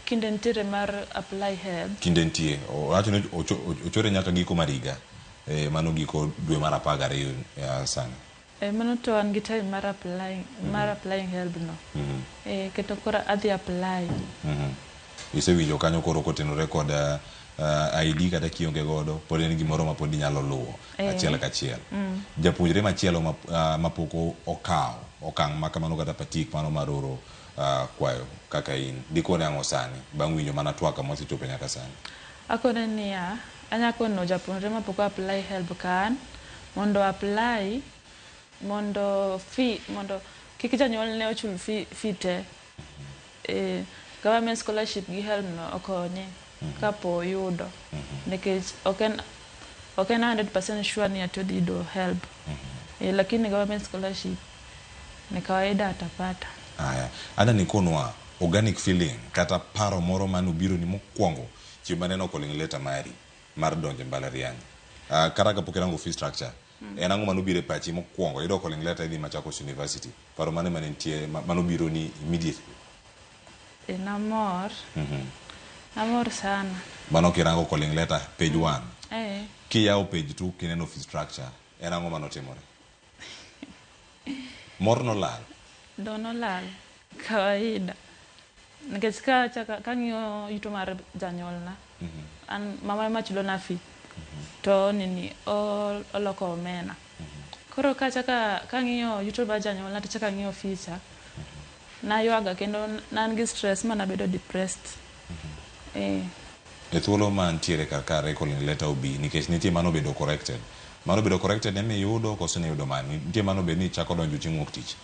kinde nitiere mar apply HELB. Kinde nitie. Owacho ni ochore nyaka giko mar higa. Mano giko dwe mar 12 sani. Mano to an gi time mar applying, mar applying HELB no. Kendo koro adhi apply. Isewinjo kanyo koro kotenore kod ID kata kionge godo pod en gimoro ma pod inyalo luwo achiel kachiel. Japuonjre machielo mapok okawo okang' ma kamano kata patik mano mar oro kwayo kaka in, dikone ang'o sani bang' winjo mana twak mosechopo nyaka sani? Akone niya, anya kono japuonjre mapok apply HELB ka an mondo apply mondo fee mondo kik janyuolne ochul fee te. Government scholarship gi HELB no okonye kapo oyudo nikech ok en 100% sure ni ati odhi yudo HELB. Lakini government scholarship ni kawaida atapata. Aya, ada nikonwa organic feeling kata paro moro manobiro ni mokwongo chieng' maneno calling letter mari mar donjo e mbalariany. Kata kapok irango fee structure, en ang'o manobiro e pachi mokwongo iyudo calling letter idhi Machakos University, paro mane manentie manobiro ni immediately? Namor. Namor sana. Mano kirango calling letter page 1. Kiyawo page 2 kineno fee structure, en ang'o manotimore? Mor nolal? Do nolal, kawaida. Nikech ka kang'iyo yuto mar janyuolna, an mama ema chulona fee, to nini oloko omena. Koro kang'iyo yuto mar janyuolna to achako ang'iyo fee cha, naywaga kendo ne an gi stress ma nabedo depressed. E thuolo mantiere kar ka calling letter obi nikech nitie mano bedo corrected. Mano bedo corrected ema iyudo koso ne iyudo mane? Nitie mano bed ni chako donjo chieng' wuok tich.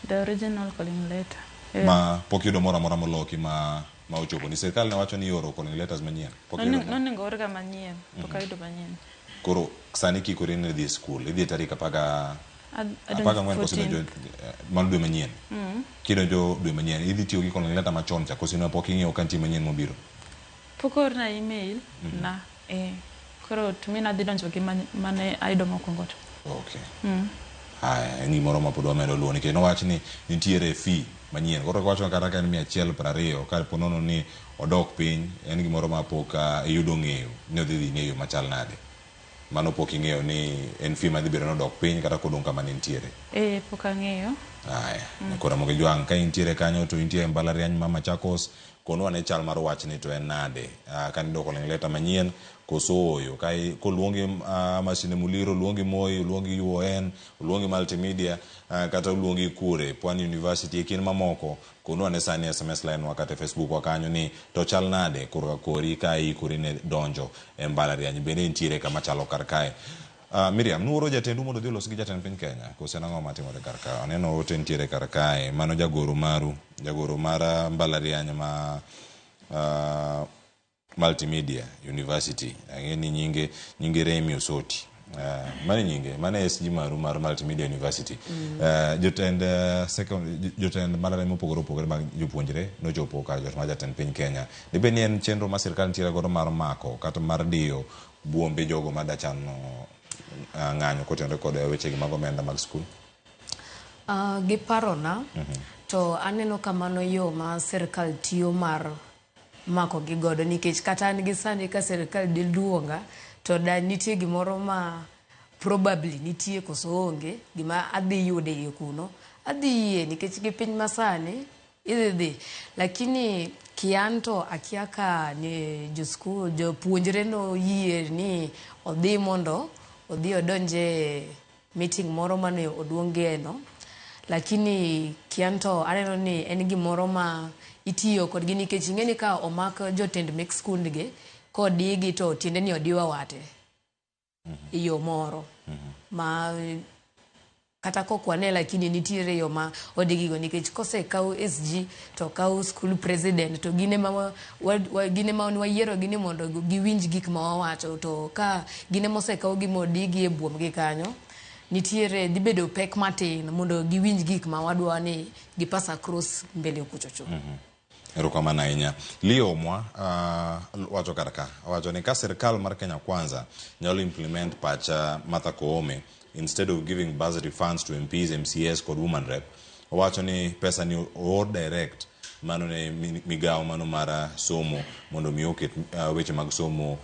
The original calling letter. Ma pok iyudo moro amora moloki ma ochopo ni sirkal ne wacho ni ioro calling letters manyien. Pok iyudo moro? Nonego orga manyien, pok ayudo manyien. Koro sani kikori ni idhi e skul, idhi e tarik 14 koso idonjo mano dwe manyien. Kidonjo dwe manyien, idhi tiyo gi calling letter machon cha koso pok ing'eyo ka nitie manyien mobiro? Pok oorna email na. Koro to mi nadhi donjo gi mane ayudo mokwongo to. Okay. Haya, en gimoro ma pod wamedo luwo nikech nowach ni nitiere fee manyien. Koro wacho kata ka en 120 ka po nono ni odok piny, en gimoro ma pok iyudo ng'eyo ni odhi dhi e yo machal nade. Mano pok ing'eyo ni en fee madhi bedo ni odok piny kata kodong' kama ne nitiere. Pok ang'eyo. Haya, koro Ramogi Jwang' ka intiere kanyo to intie e mbalariany ma Machakos, konwa ne chal mar wachni to en nade? Ka niyudo calling letter manyien koso ooyo? Koluongi Masinde Muliro, oluongi Moi, oluongi UON, oluongi Multimedia, kata oluongi kure, Pwani University, e kind mamoko, konwa ne sani SMS line wa kata e Facebook wa kanyo ni to chal nade korka kori ka iikori ne donjo e mbalariany, bende intiere kama chalo kar kae. Miriam, nuoro jatendu mondo odhi olos gi jatend piny Kenya, koso en ang'o matimore kar ka? Aneno ote nitiere kar kae, mano jagoro maru, jagoro mar mbalariany ma Multimedia University. Ang'e ni nyinge Remi Osoti. Mano nyinge, mano SG maru mar Multimedia University. Jotend mbalariany mopogore opogore mag jopuonjre nochopo kar jot mar jatend piny Kenya. Dibed ni en chenro ma sirkal nitiere godo mar mako kata mar diyo buombe jogo madachano ng'anyo kotenore kod wechegi mag omenda mag skul? Gi parona, to aneno ka mano yo ma sirkal tiyo mar mako gi godo nikech kata an gi sani ka sirkal diluonga to da nitie gimoro ma probably nitie koso onge gima adhi yudo e iye kuno, adhi yie nikech gi piny masani idhi dhi, lakini kian to akia ka ni joskul jopuonjre noyie ni odhi mondo odhi odonje meeting moro mane oluongie no, lakini kian to aneno ni en gimoro ma itiyo kodgi nikech ing'e ni ka omak jotend mek skundgi kodigi to tiende ni odiwa wate e yo moro ma kata kok wane, lakini nitiere yo ma odigigo nikech kosekaw SG to okaw school president to gin ema wayiero gi ni mondo giwinj gik ma wawacho, to ka gin ema osekaw gi modigi e buomgi kanyo, nitiere dhi bedo pek matin mondo giwinj gik ma wadwa ni gi pass across mbele kuchocho. Erokamano ahinya. Leo Mwa wacho kar ka, owacho ni ka sirkal mar Kenya Kwanza nyalo implement pach Martha Koome instead of giving bursary funds to MPs, MCAs kod woman rep, owacho ni pesa ni oor direct mano ne migawo mano mar somo mondo mi oket weche mag somo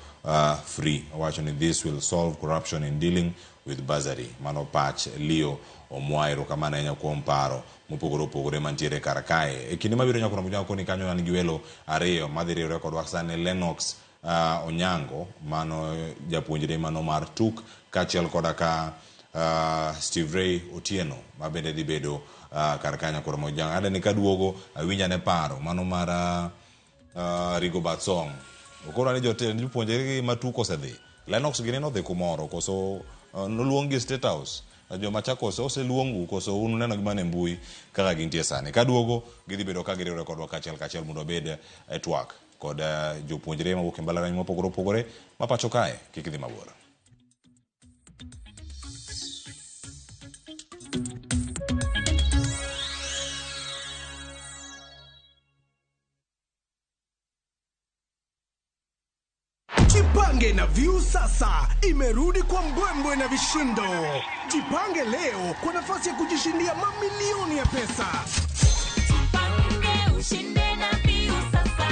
free. Owacho ni this will solve corruption in dealing with bursary. Mano pach Leo Omwa. Erokamano ahinya kuom paro mopogore opogore mantiere kar kae. E kinde mabiro nyaka koni kanyo an gi welo ariyo madhi riwre kodwa sani, Lennox Onyango mano japuonjre mano mar tuk kaachiel koda ka Steve Ray Otieno ma bende dhi bedo kar kanyo koro Mojang adeni kaduogo awinja ne paro mano mar Rigobert Song okoro ni jopuonjre gi ma tuk osedhi Lennox gini nodhi kumoro koso noluong gi State House joma chako oseluongu koso un neno gi mana e mbui kaka gintie sani kaduogo gidhi bedo ka giriwore kodwa kachiel kachiel mondo wabed e twak kod jopuonjre mawuok e mbalariany mopogore opogore ma pacho kae kik dhi mabor. Jipange na Viusasa imerudi kwa mbwembwe na vishindo. Jipange leo kwa nafasi ya kujishindia mamilioni ya pesa. Jipange ushinde na Viusasa.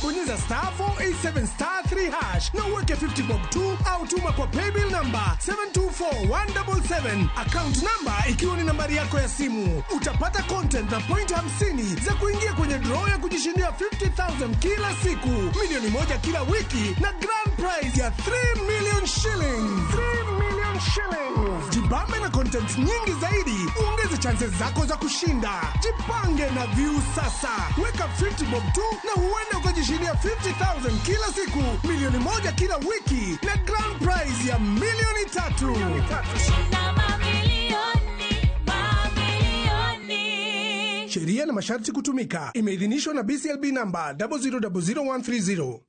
Bonyeza star 487 star 3 hash na uweke 50 bob 2 au tuma kwa paybill number 724177, account number ikiwa ni nambari yako ya simu. Utapata content na point 50 za kuingia kwenye draw ya kujishindia 50,000 kila siku, 1 milioni kila wiki na grand prize ya 3 million shillings. 3 million shillings. Jibambe na content nyingi zaidi, uongeze chances zako za kushinda. Jipange na Viusasa, weka 50 bob tu na huenda ukajishindia 50,000 kila siku, 1 milioni kila wiki na grand prize ya 3 milioni. Shinda mamilioni, mamilioni. Sheria na masharti kutumika. Imeidhinishwa na BCLB namba 0000130.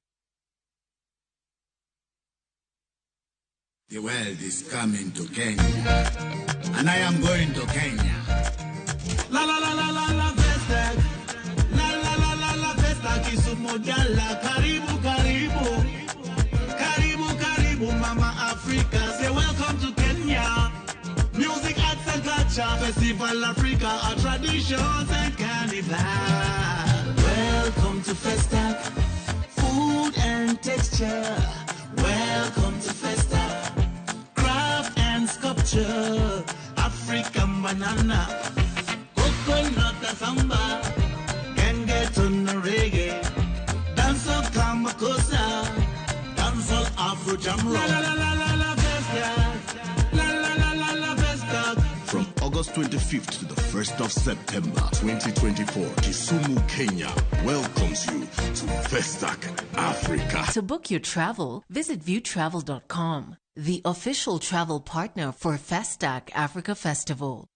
The world is coming to Kenya, and I am going to Kenya. La la la la la la Festac. La la la la la Festac Kisumu Dala. Karibu karibu. Karibu karibu Mama Africa. Say welcome to Kenya. Music, arts and culture, Festival Africa, our traditions and carnival. Welcome to Festac. Food and texture. Welcome to Festac. Craft and sculpture. African banana. Coconut samba. Gengetone reggae. Dancehall Kamakosa. Dancehall Afro Jam Rock. La la la la la la Festac. La la la la la Festac. From August 25th to the 1st of September 2024, Kisumu, Kenya welcomes you to Festac Africa. To book your travel, visit viewtravel.com, the official travel partner for Festac Africa Festival.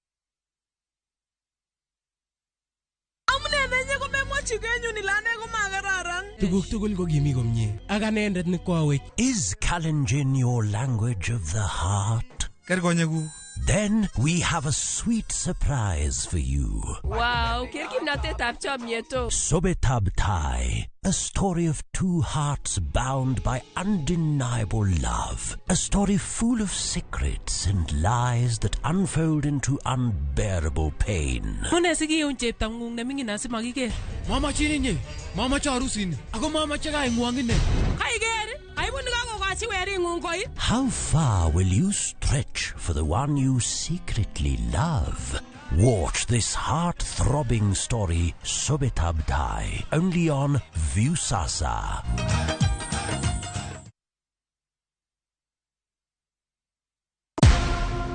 Amune nenye komemwochi kenyun ile ane komakararan. Tuguk tugul ko kimi komie ak anendet ne kwawech. Is Kalenjin your language of the heart? Ker konyekuk. Then we have a sweet surprise for you. Wow, ker kimnatetab chomyet o. Sobetab Tai, a story of two hearts bound by undeniable love. A story full of secrets and lies that unfold into unbearable pain. Mune sikiun cheptang'ung neming'in asimakiker. Mamachin inye, mamache arusini, ako mamache kaing'wong ine. Kaiker, aibu nekakokochi wering'ung koi. How far will you stretch for the one you secretly love? Watch this heart-throbbing story, Sobetab Tai, only on Viusasa.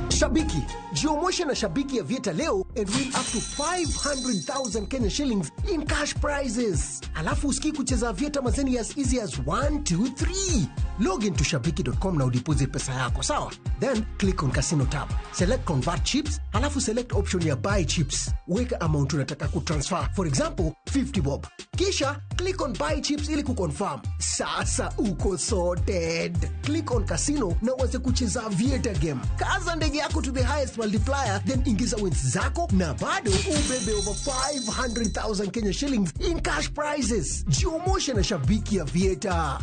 Shabiki, jiomoshe na Shabiki Aviator leo and win up to 500,000 Kenya shillings in cash prizes. Alafu usikii kucheza Aviator mazeni as easy as 1, 2, 3. Log into shabiki.com na udeposit pesa yako, sawa? Then click on casino tab. Select convert chips, alafu select option ya buy chips. Weka amount unataka kutransfer, for example, 50 bob. Kisha click on buy chips ili kuconfirm. Sasa uko sorted. Click on casino na uanze kucheza Aviator game. Kaza ndege yako to the highest multiplier, then ingiza wins zako na bado ubebe over 500,000 Kenya shillings in cash prizes. Jiomoshe na Shabiki Aviator.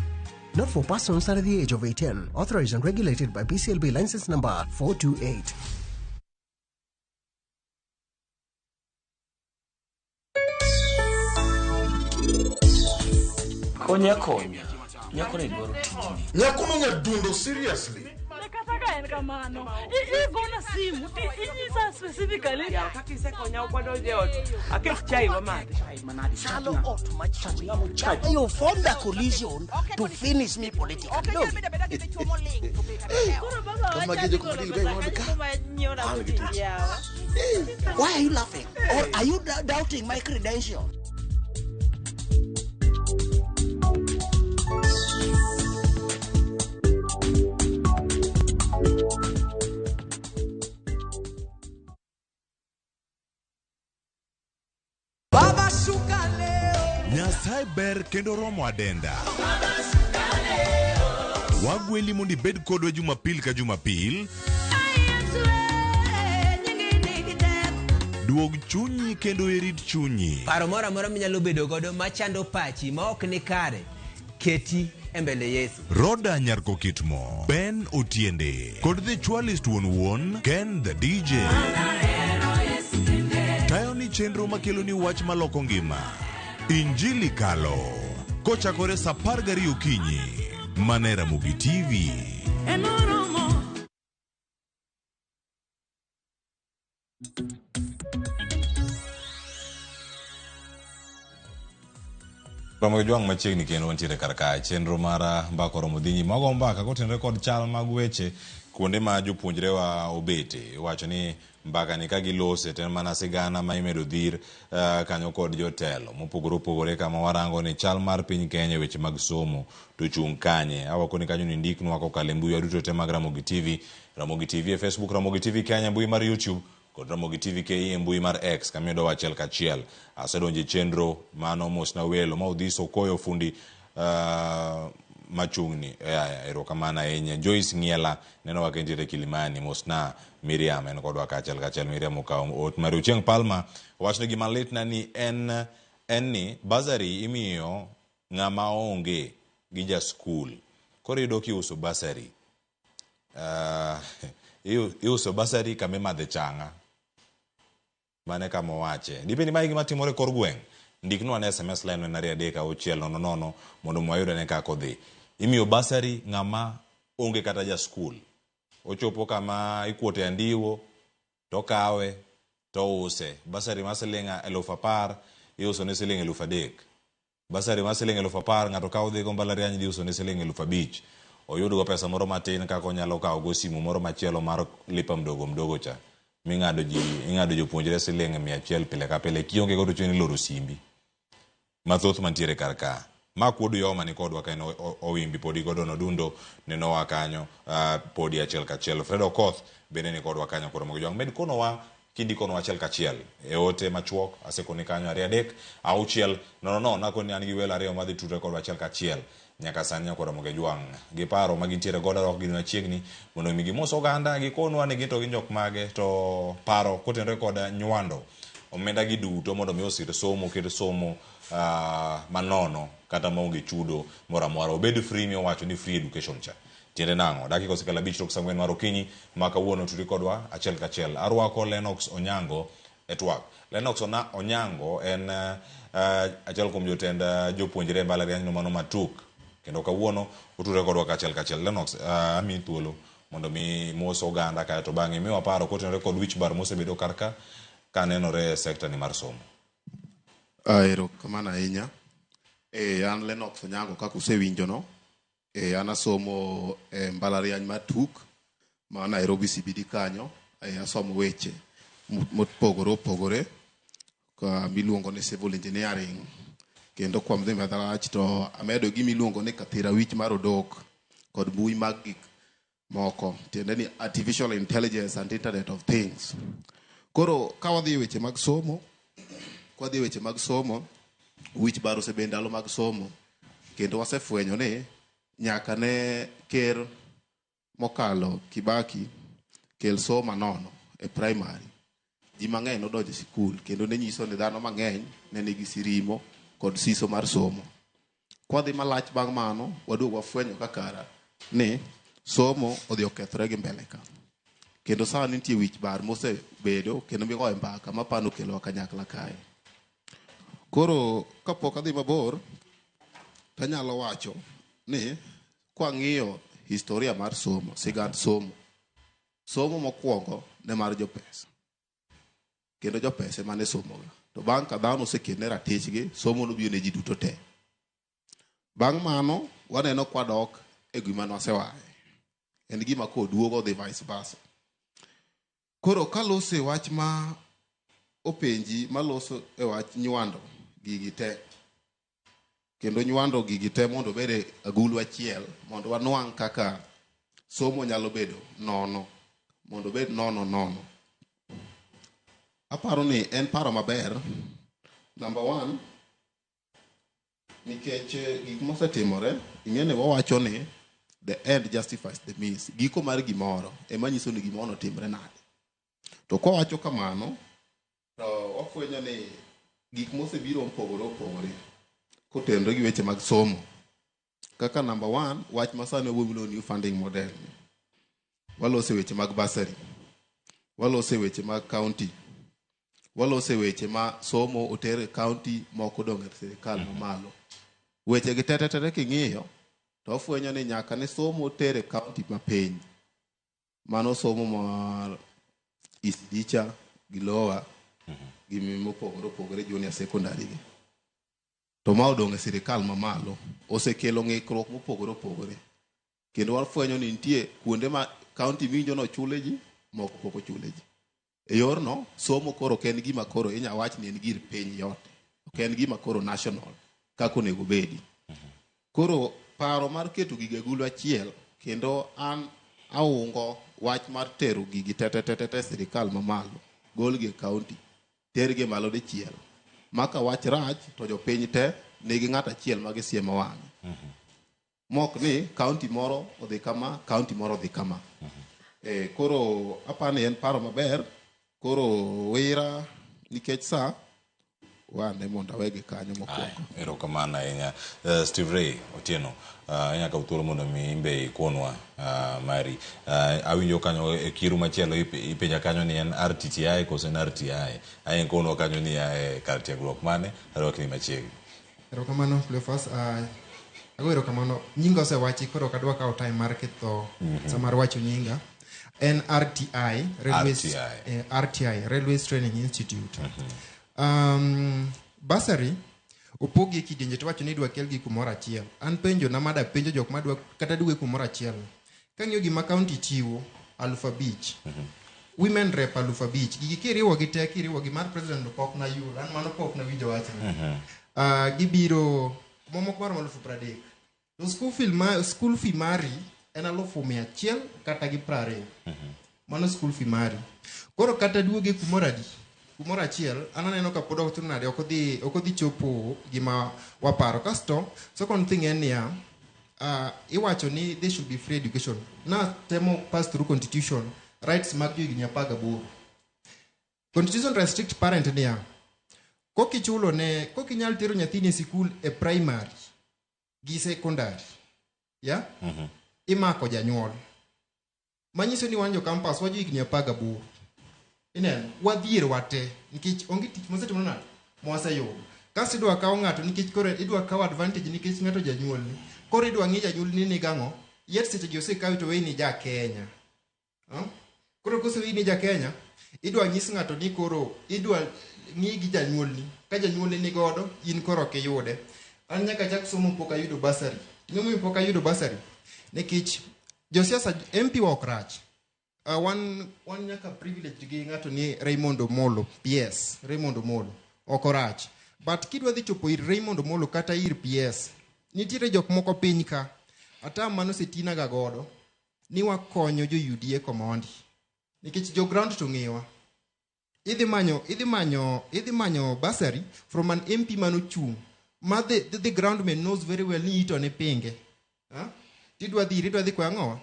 Not for persons under the age of 18. Authorized and regulated by BCLB license number 428. Konya konya. Nyako ne dwaro tijni. Nyakono nyadundo seriously. Kata ka ka en kamano. Igona simu ti inyisa specifically. Yawa kaka isekonya ok wadonjo e ot. Aket chai wamadhi. Chalo ot machwe. You formed a coalition to finish me politically. No. Koro baba Kama wacha gejo ni kuma koro dil pesa ga kanyo ka. kuma nyiewna An go gi tich tich. yawa. Why are you laughing? Or are you doubting my credentials? Baba shuka leo. Nyasaye ber kendo romo adenda. Wagweli mondo ibed kodwa Jumapil ka Jumapil. Duog chunyi kendo irit chunyi. Paro moro amora minyalo bedo godo machando pachi ma ok ni kare, keti e mbele Yesu. Roda Nyarkokitmo, Ben Otiende, kod The Chwalist wuon wuon, Ken the DJ. Tayo ni chenro makeloni wach maloko ngima. Injili Kalo. Kochakore saa 12 okinyi. Mana e Ramogi TV. Romo gi jwang' machiegni kendo wantiere kar kae chenro mar mbaka oromo dhi nyime. Wago mbaka kotenore kod chal mag weche kuonde ma jopuonjrewa obete. Iwacho ni mbaka ni ka gilose to en mana sigana ma imedo dhir kanyo kod jotelo mopogore opogore kama warango ni chal mar piny Kenya e weche mag somo to chung' kanye. Awakoni kanyo ni ndiknwa kokalo e mbui duto te mag Ramogi TV, Ramogi TV e Facebook, Ramogi TV Kenya e mbui mar YouTube kod Ramogi TV KE e mbui mar X kama iyudowa achiel kachiel. Asedonjo e chenro mano mosna welo ma Odhis Okoyo fundi machung'ni. Erokamano ahinya. Joyce Ng'iela nenowa ka entiere Kilimani. Mosna Miriam en kodwa kaachiel kachiel. Miriam okawo ot mare. Ochieng' Palma owacho ni gima litna ni en ni bursary imiyo ng'ama onge gi ja skul. Koro iyudo kiuso bursary. Iuso bursary kama imadhe chang'a. Mane kama owache. Dibed ni mae gima timore kor gweng'. Ndiknwa ne SMS line en 23600 mondo wayud ane kaka odhi. Imiyo bursary ng'ama onge kata ja skul. Ochopo kama ikuote andiwo to okawe to ouse. Bursary mar siling 10,000 iuso ne siling 3,000. Bursary mar siling 10,000 ng'ato kawo dhi go mbalariany dhi uso ne siling 5,000. Oyudgo pesa moro matin kaka onyalo kawo go simu moro machielo mar lipa mdogo mdogo cha. Ming'ado ji, ing'ado jopuonjre siling 100 pile ka pile. Kionge godo chuni loro simbi. Mathoth mantiere kar ka. Mark Wuod Uyoma ni kodwa ka en Owimbi podi godo nodundo nenowa kanyo podi achiel kachiel. Fred Okoth bende ni kodwa kanyo koro mogo jwang'. Med konowa kindikonwa achiel kachiel e ote machuok asekoni kanyo 2 3 6 0 0 nakoni an gi welo ariyo madhi tudre kodwa achiel kachiel nyaka sani nyakoro mogo jwang' gi paro ma gintiere godo ok gin machiegni mondo mi gimos oganda gikonwa ni gin to gin jok mage to paro kotenore kod nywando omenda gi duto mondo mi osir somo ket somo manono kata maonge chudo moro amora obed free miwacho ni free education cha tiende nang'o dakika osekalo 5:04 mar okinyi ma kawuono tudi kodwa achiel kachiel arwako Lennox Onyango e twak. Lennox Onyango en achiel kuom jotend jopuonjre e mbalariany no mano Matuk kendo kawuono otudore kodwa kachiel kachiel. Lennox amiyi thuolo mondo mi mos oganda kae to bang'e miwa paro kotenore kod wich bar mosebedo kar ka kanenore e sekta ni mar somo. Erokamano ahinya. An Lennox Onyango kaka usewinjo no. An asomo e mbalariany mar Tuk ma Nairobi CBD kanyo. Asomo weche mopogore opogore ka miluongo ni civil engineering kendo kuom dhi marach to amedo gima iluongo ni kathira wich mar odok kod mbui mag gik moko tiende ni artificial intelligence and internet of things. Koro ka wadhi e weche mag somo, kwadhi e weche mag somo, wich bar osebedo ndalo mag somo kendo wasefwenyo ni nyaka ne ker mokalo Kibaki kel somo nono e primary ji mang'eny nodonjo e sikul kendo ne nyiso ni dhano mang'eny ne nigi sirimo kod siso mar somo. Kwadhi malach bang' mano waduogo wafwenyo kakara ni somo odhi okethore gi mbele ka. Kendo sani nitie wich bar mosebedo kendo migoyo mbaka mapano okelowa kanyakla kae. Koro kapok adhi mabor tanyalo wacho ni kwang'iyo historia mar somo, sigand somo, Somo mokwongo ne mar jopesa. Kendo jopesa ema ne somoga. To bang' ka dhano oseketne ratichgi, somo nobiro ne ji duto te. Bang' mano, waneno kwadok e gima nwasewaye. En gima koduogo dhi vice versa. Koro kaloso e wach ma openji maloso e wach nywando gigi te, kendo nywando gigi te mondo obed e agulu achiel, mondo wanwang' kaka somo nyalo bedo nono, mondo obed nono nono. Aparo ni en paro maber, number one, nikech gik mosetimore, ing'e ni wawacho ni the end justifies the means. Giko mar gimoro ema nyiso ni gimoro notimre nade. To kwawacho kamano, to wafwenyo ni gik mosebiro mopogore opogore kotenore gi weche mag somo. Kaka number one, wach masani wawuoyo new funding model. Walose weche mag bursary. Walose weche mag county. Walose weche ma somo oter e county moko odong' e sirikal mamalo. Weche gi te te te king'iyo, to wafwenyo ni nyaka ne somo ter e county mapiny. Mano somo mar ECD cha gi lower gi mopogore opogore junior secondary gi. To ma odong' e sirikal mamalo osekelo ng'ikruok mopogore opogore. Kendo wafwenyo ni nitie kuonde ma county winjo ni ochule ji, moko pok ochule ji. E yorno, somo koro ok en gima koro inya wach ni en gir piny yote. Ok en gima koro national kaka onego bedi. Koro paro mar keto gigi e agulu achiel, kendo an aungo wach mar tero gigi te te te te sirikal mamalo, golgi e county, tergi malo dichiel. Ma ka wach rach to jopiny te nigi ng'ato achiel ma gisiemo wang'e. Mok ni county moro odhi kama, county moro odhi kama. Koro apani en paro maber, koro wira nikech sa wane mondo awegi kanyo mokwongo. Erokamano ahinya. Steve Ray Otieno, inyalo kawo thuolo mondo mi imbe ikonwa mari. Awinjo kanyo e kiru machielo ipenja kanyo ni en RTTI koso en RTI. Ae ikonwa kanyo ni e kar tiegruok mane, arwakni machiegni. Erokamano Cleophas. Ago erokamano. Nyinga osewachi koro ok adwa kawo time mar ketho sama mar wacho nyinga. En RTI, Railways, RTI. RTI, Railways Training Institute. Bursary opogi e kidienje to wacho ni idwa kelgi kumoro achiel. An penjo na mada penjo jok madwa kata duoge kumoro achiel. Kang'iyo gima county chiwo 5,000. Women rep 5,000. Gigi kiriwo gi te kiriwo gi mar president to pok nayudo. An mano pok nawinjo wachno. Gibiro mamoko maromo 30,000. To school fee mari en 100,000 kata gi 20. Mano school fee mari. Koro kata duoge kumoro adi? Kumoro achiel, an aneno ka pod ok nade, ok odhi chopo gima waparo. Kasto, second thing en niya, iwacho ni there should be free education. Na temo pass through constitution, rights mag jo higni 18. Constitution restrict parent niya, kokichulo ne, kokinyal tero nyathini e sikul e primary gi secondary, ya? Imako janyuol. Manyiso ni wan jo campus, wa jo higni 18. Ineno, wadhier wate, nikech onge tich mosetimo nade, mwaseyudo. Kasto idwa kawo ng'ato nikech koro idwa kawo advantage nikech ng'ato janyuolni. Koro idwa ng'i janyuolni ni gang'o, yet seche gi osekawi to weyi ni ja Kenya. Koro koseweyi ni ja Kenya, idwa nyis ng'ato ni koro idwa ng'i gi janyuolni. Ka janyuolni ni godo, in koro ok iyude. An nyaka chak somo pok ayudo bursary. Gimomiyo pok ayudo bursary? Nikech josiasa MP wa ok rach. Wan nyaka privilege gi ng'ato ni Raymond Omolo, PS, Raymond Omolo, ok orach. But kidwa dhi chopo ir Raymond Omolo kata ir PS, nitiere jok moko piny ka, ata mano osetina ga godo, ni wakonyo jo UDA komondi. Nikech jo ground to ng'iwa. Idhi manyo bursary from an MP manochung', ma the ground man knows very well ni ito ne pinge. Tidwa dhi kwayo ang'owa?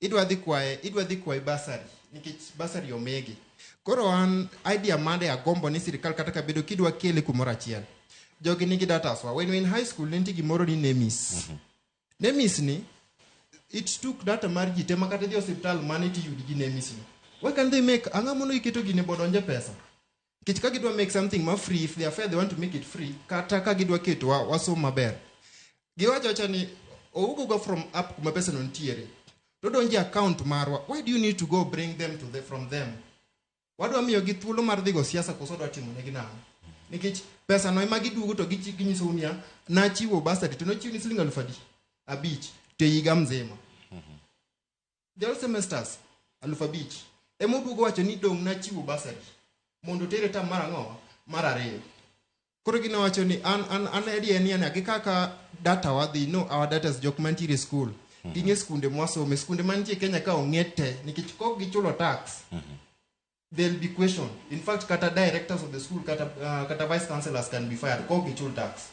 Idwa dhi kwaye bursary nikech bursary omigi. Koro an idea mande agombo ni sirikal kata kabedo kidwa kele kumoro achiel. Jogi nigi data swa. When we in high school nitie gimoro ni NEMIS. NEMIS ni it took data mar ji te makata dhi osiptal mane tiyudi gi NEMIS ni. Why can't they make ang'o mono iketo gine bodonje pesa? Nikech ka gidwa make something ma free, if they are fair they want to make it free, kata ka gidwa keto wasom maber. Giwacho acha ni owuok go from up kuma pesa no nitiere. To donjo e account marwa. Why do you need to go bring them to the, from them? Wadwa miyogi thuolo mar dhi go siasa koso wadwa timo negi nang'o? Nikech pesa no ema giduogo to ginyisou niya, nachiwo bursary to nochiw ni siling aluf adi? 5 to e higa mzima. The whole semesters 5,000. Ema oduogo wacho ni dong' nachiwo bursary mondo otere term mar ang'o? Mar ariyo. Koro gino wacho ni an idea ni an gi kaka data wadhi no our data is jok mantiere e school. Ging'e skunde mwasome, skunde mantie Kenya ka ong'e te nikech kok gichulo tax. They'll be questioned. In fact, kata directors of the school, kata vice chancellors can be fired kok gichul tax.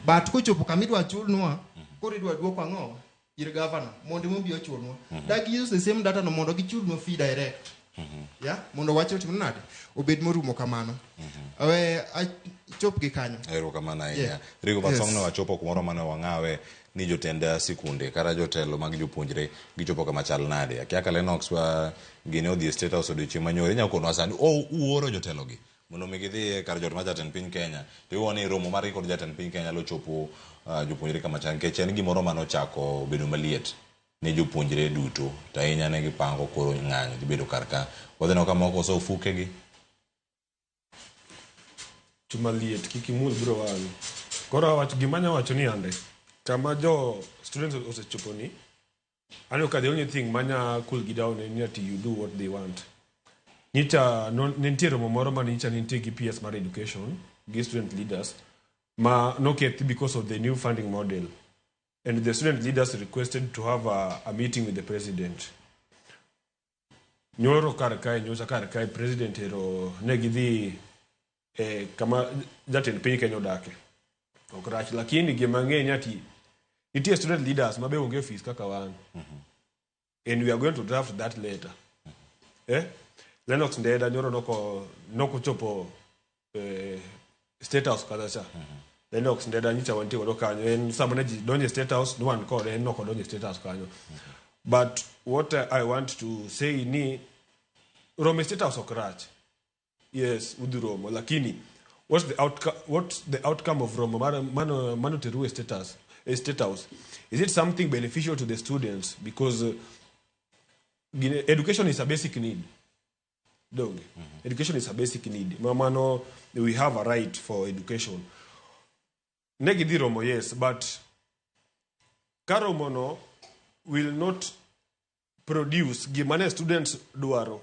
But kochopo kama idwa chulnwa, koro idwa duoko ang'o? Ir governor mondo mobi ochulnwa. Dag use the same data no mondo gichulnwa fee direct. Yeah, mondo wach otim nade? Obed morumo kamano. Awe achop gi kanyo. Erokamano ahinya. Yeah. Rigo Basong Yes. ne wachopo kumoro mane wang'awe ni jotend sikunde kata jotelo mag jopuonjre gichopo kama chal nade. Akia ka Lennox wa gini odhi e State House odiochieng' manyoro. Inyalo konowa sani uoro jotelogi mondo mi gidhi e kar jot mar jatend piny Kenya. To iwuo ni romo margi kod jatend piny Kenya nyalo chopo jopuonjre kama chal nikech en gimoro mane ochako bedo maliet ne jopuonjre duto to ahinya ne gipango koro ng'anyo dhi bedo kar ka. Wadhi neno ka moko oso ofukegi. Chuma liet kik imul biro wang'i. Koro awacho gima anya wacho ni ande kama jo students osechopo ni aneno ka the only thing manya cool gi down en ni ati you do what they want. Nyicha no, ne nitie romo moro mane nyicha nitie gi PS mar education gi student leaders ma nokethi because of the new funding model and the student leaders requested to have a meeting with the president. Nyoro kar kae, nyocha kar kae president ero ne gidhi e kama jatend piny Kenya odake. Ok rach, lakini gima ng'e ni ati nitie student leaders ma be onge ofis kaka wan. And we are going to draft that letter. Lennox Ndeda nyoro noko chopo State House kata cha. Lennox Ndeda nyicha wantie godo kanyo. En sama ne ji donjo e State House, ne wan kode, en nokodonjo e State House kanyo. But what I want to say ni romo e State House ok rach. Yes, udhi romo, lakini what's the outcome of romo mano teru e State House? E State House? Is it something beneficial to the students? Because education is a basic need. Donge. Education is a basic need. Mano, we have a right for education. Ne gidhi romo, yes, but ka romo no will not produce gima ne students dwaro,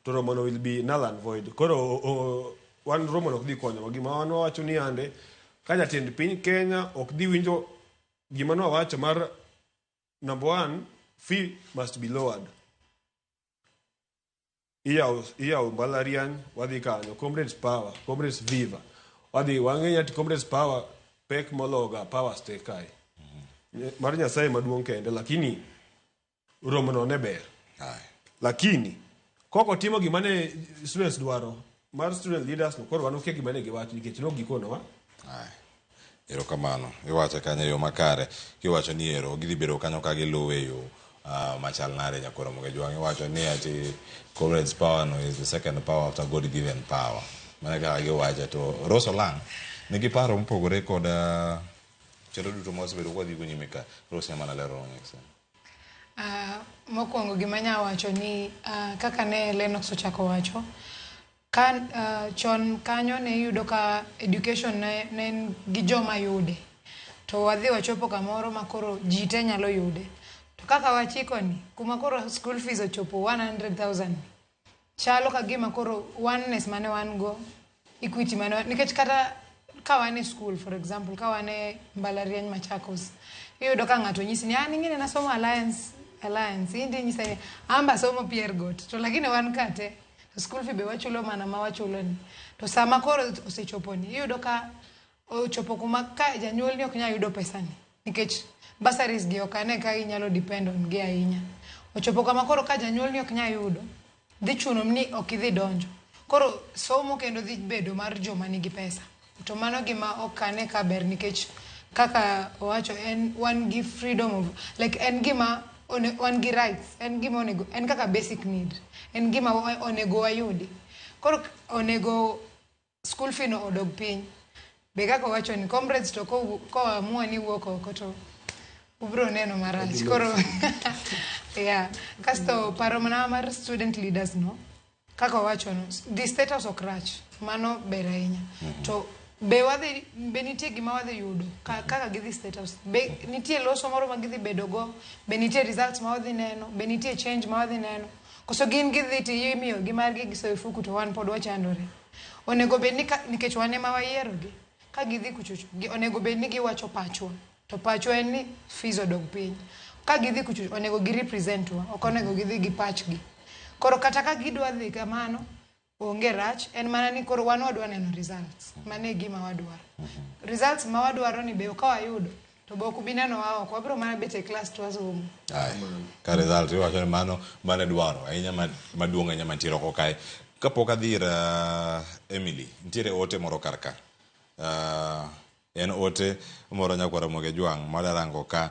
to romo no will be null and void. Koro wan romo no ok dhi konyowa. Gima wan wawacho ni ande, ka jatend piny Kenya ok dhi winjo gima ne wawacho mar number 1, fee must be lowered. Iyawo mbalariany, wadhi kanyo, comrades power, comrades viva. Wadhi, wang'eyo ati comrades power pek mologa power stay kae. Mar Nyasaye maduong' kende, lakini romo no ne ber. Lakini koko timo gima ne students dwaro, mar student leaders no, koro wan okia gima ne giwacho nikech ne ok gikonowa. Erokamano. Iwacho kanyo e yo makare. Kiwacho ni ero gidhi bedo kanyo ka giluwe yo machal nade nyakoro Mogejwang'. Iwacho ni ati comrades power no is the second power after God given power. Mano kaka giwacho to Rose Olang' nigi paro mopogore kod chenro duto ma wasebedo ka wadhi go nyime ka. Rose ema nalero next. Mokwongo gima anya wacho ni kaka ne Lennox ochako wacho, ka chon kanyo ne iyudo ka education ne en gi joma yude, to wadhi wachopo kamoro ma koro ji te nyalo yude. To kaka wachiko ni, kuma koro school fees ochopo 100,000, chalo ka gima koro oneness mane wan go, equity mane wan, nikech kata ka wan e school, for example, ka wan e mbalariany Machakos, iyudo ka ng'ato nyisi ni, an ing'e ni nasomo Alliance, in tinyisa ni, an be asomo Pierre Got, to lakini wan ka te, to school fee be wachulo mana ma wachulo ni. To sama koro osechopo ni, iyudo ka ochopo kuma ka janyuol ni ok nyal yudo pesa ni, nikech bursaries gi ok ane ka inyalo depend on gi ahinya. Ochopo kama koro ka janyuol ni ok nyal yudo, dhi chuno ni ok idhi donjo. Koro somo kendo dhi bedo mar joma nigi pesa. To mano gima ok ane ka ber nikech kaka owacho en wan gi freedom of, like en gima wan gi rights, en gima onego, en kaka basic need, en gima onego wayudi. Koro onego school fee no odog piny. Be kaka owacho ni comrades to koamua ni wuok oko to ubro neno marach. Koro Yeah. Kasto paro mana mar student leaders no, kaka owachono, the status ok rach, mano ber ahinya. To be wadhi, be nitie gima wadhi yudo kaka gidhi status? Be nitie loso moro ma gidhi bedo go? Be nitie results ma wadhi neno? Be nitie change ma wadhi neno? Koso gin gidhi to imiyogi margi gisoyo e fuku to wan pod wachandore. Onego bed ni nikech wan ema wayierogi, ka gidhi kuchocho, onego bed ni giwacho pachwa. To pachwa en ni fees odog piny. Ka gidhi kuchocho, onego gi represent wa, ok onego gidhi gi pachgi. Koro kata ka gidwa dhi kamano, onge rach, en mana ni koro wan wadwa neno results. Mano e gima wadwaro. Results ma wadwaro ni be ka wayudo, to be ok ubi neno wa oko, wabiro mana bet e class to wasomo. Ai, ka result iwacho ni mano mane dwaro ahinya maduong' ahinya mantiere oko kae. Kapok adhi ir Emily, nitiere ote moro kar ka. En ote moro nyakwar Ramogi Ojwang' madarango ka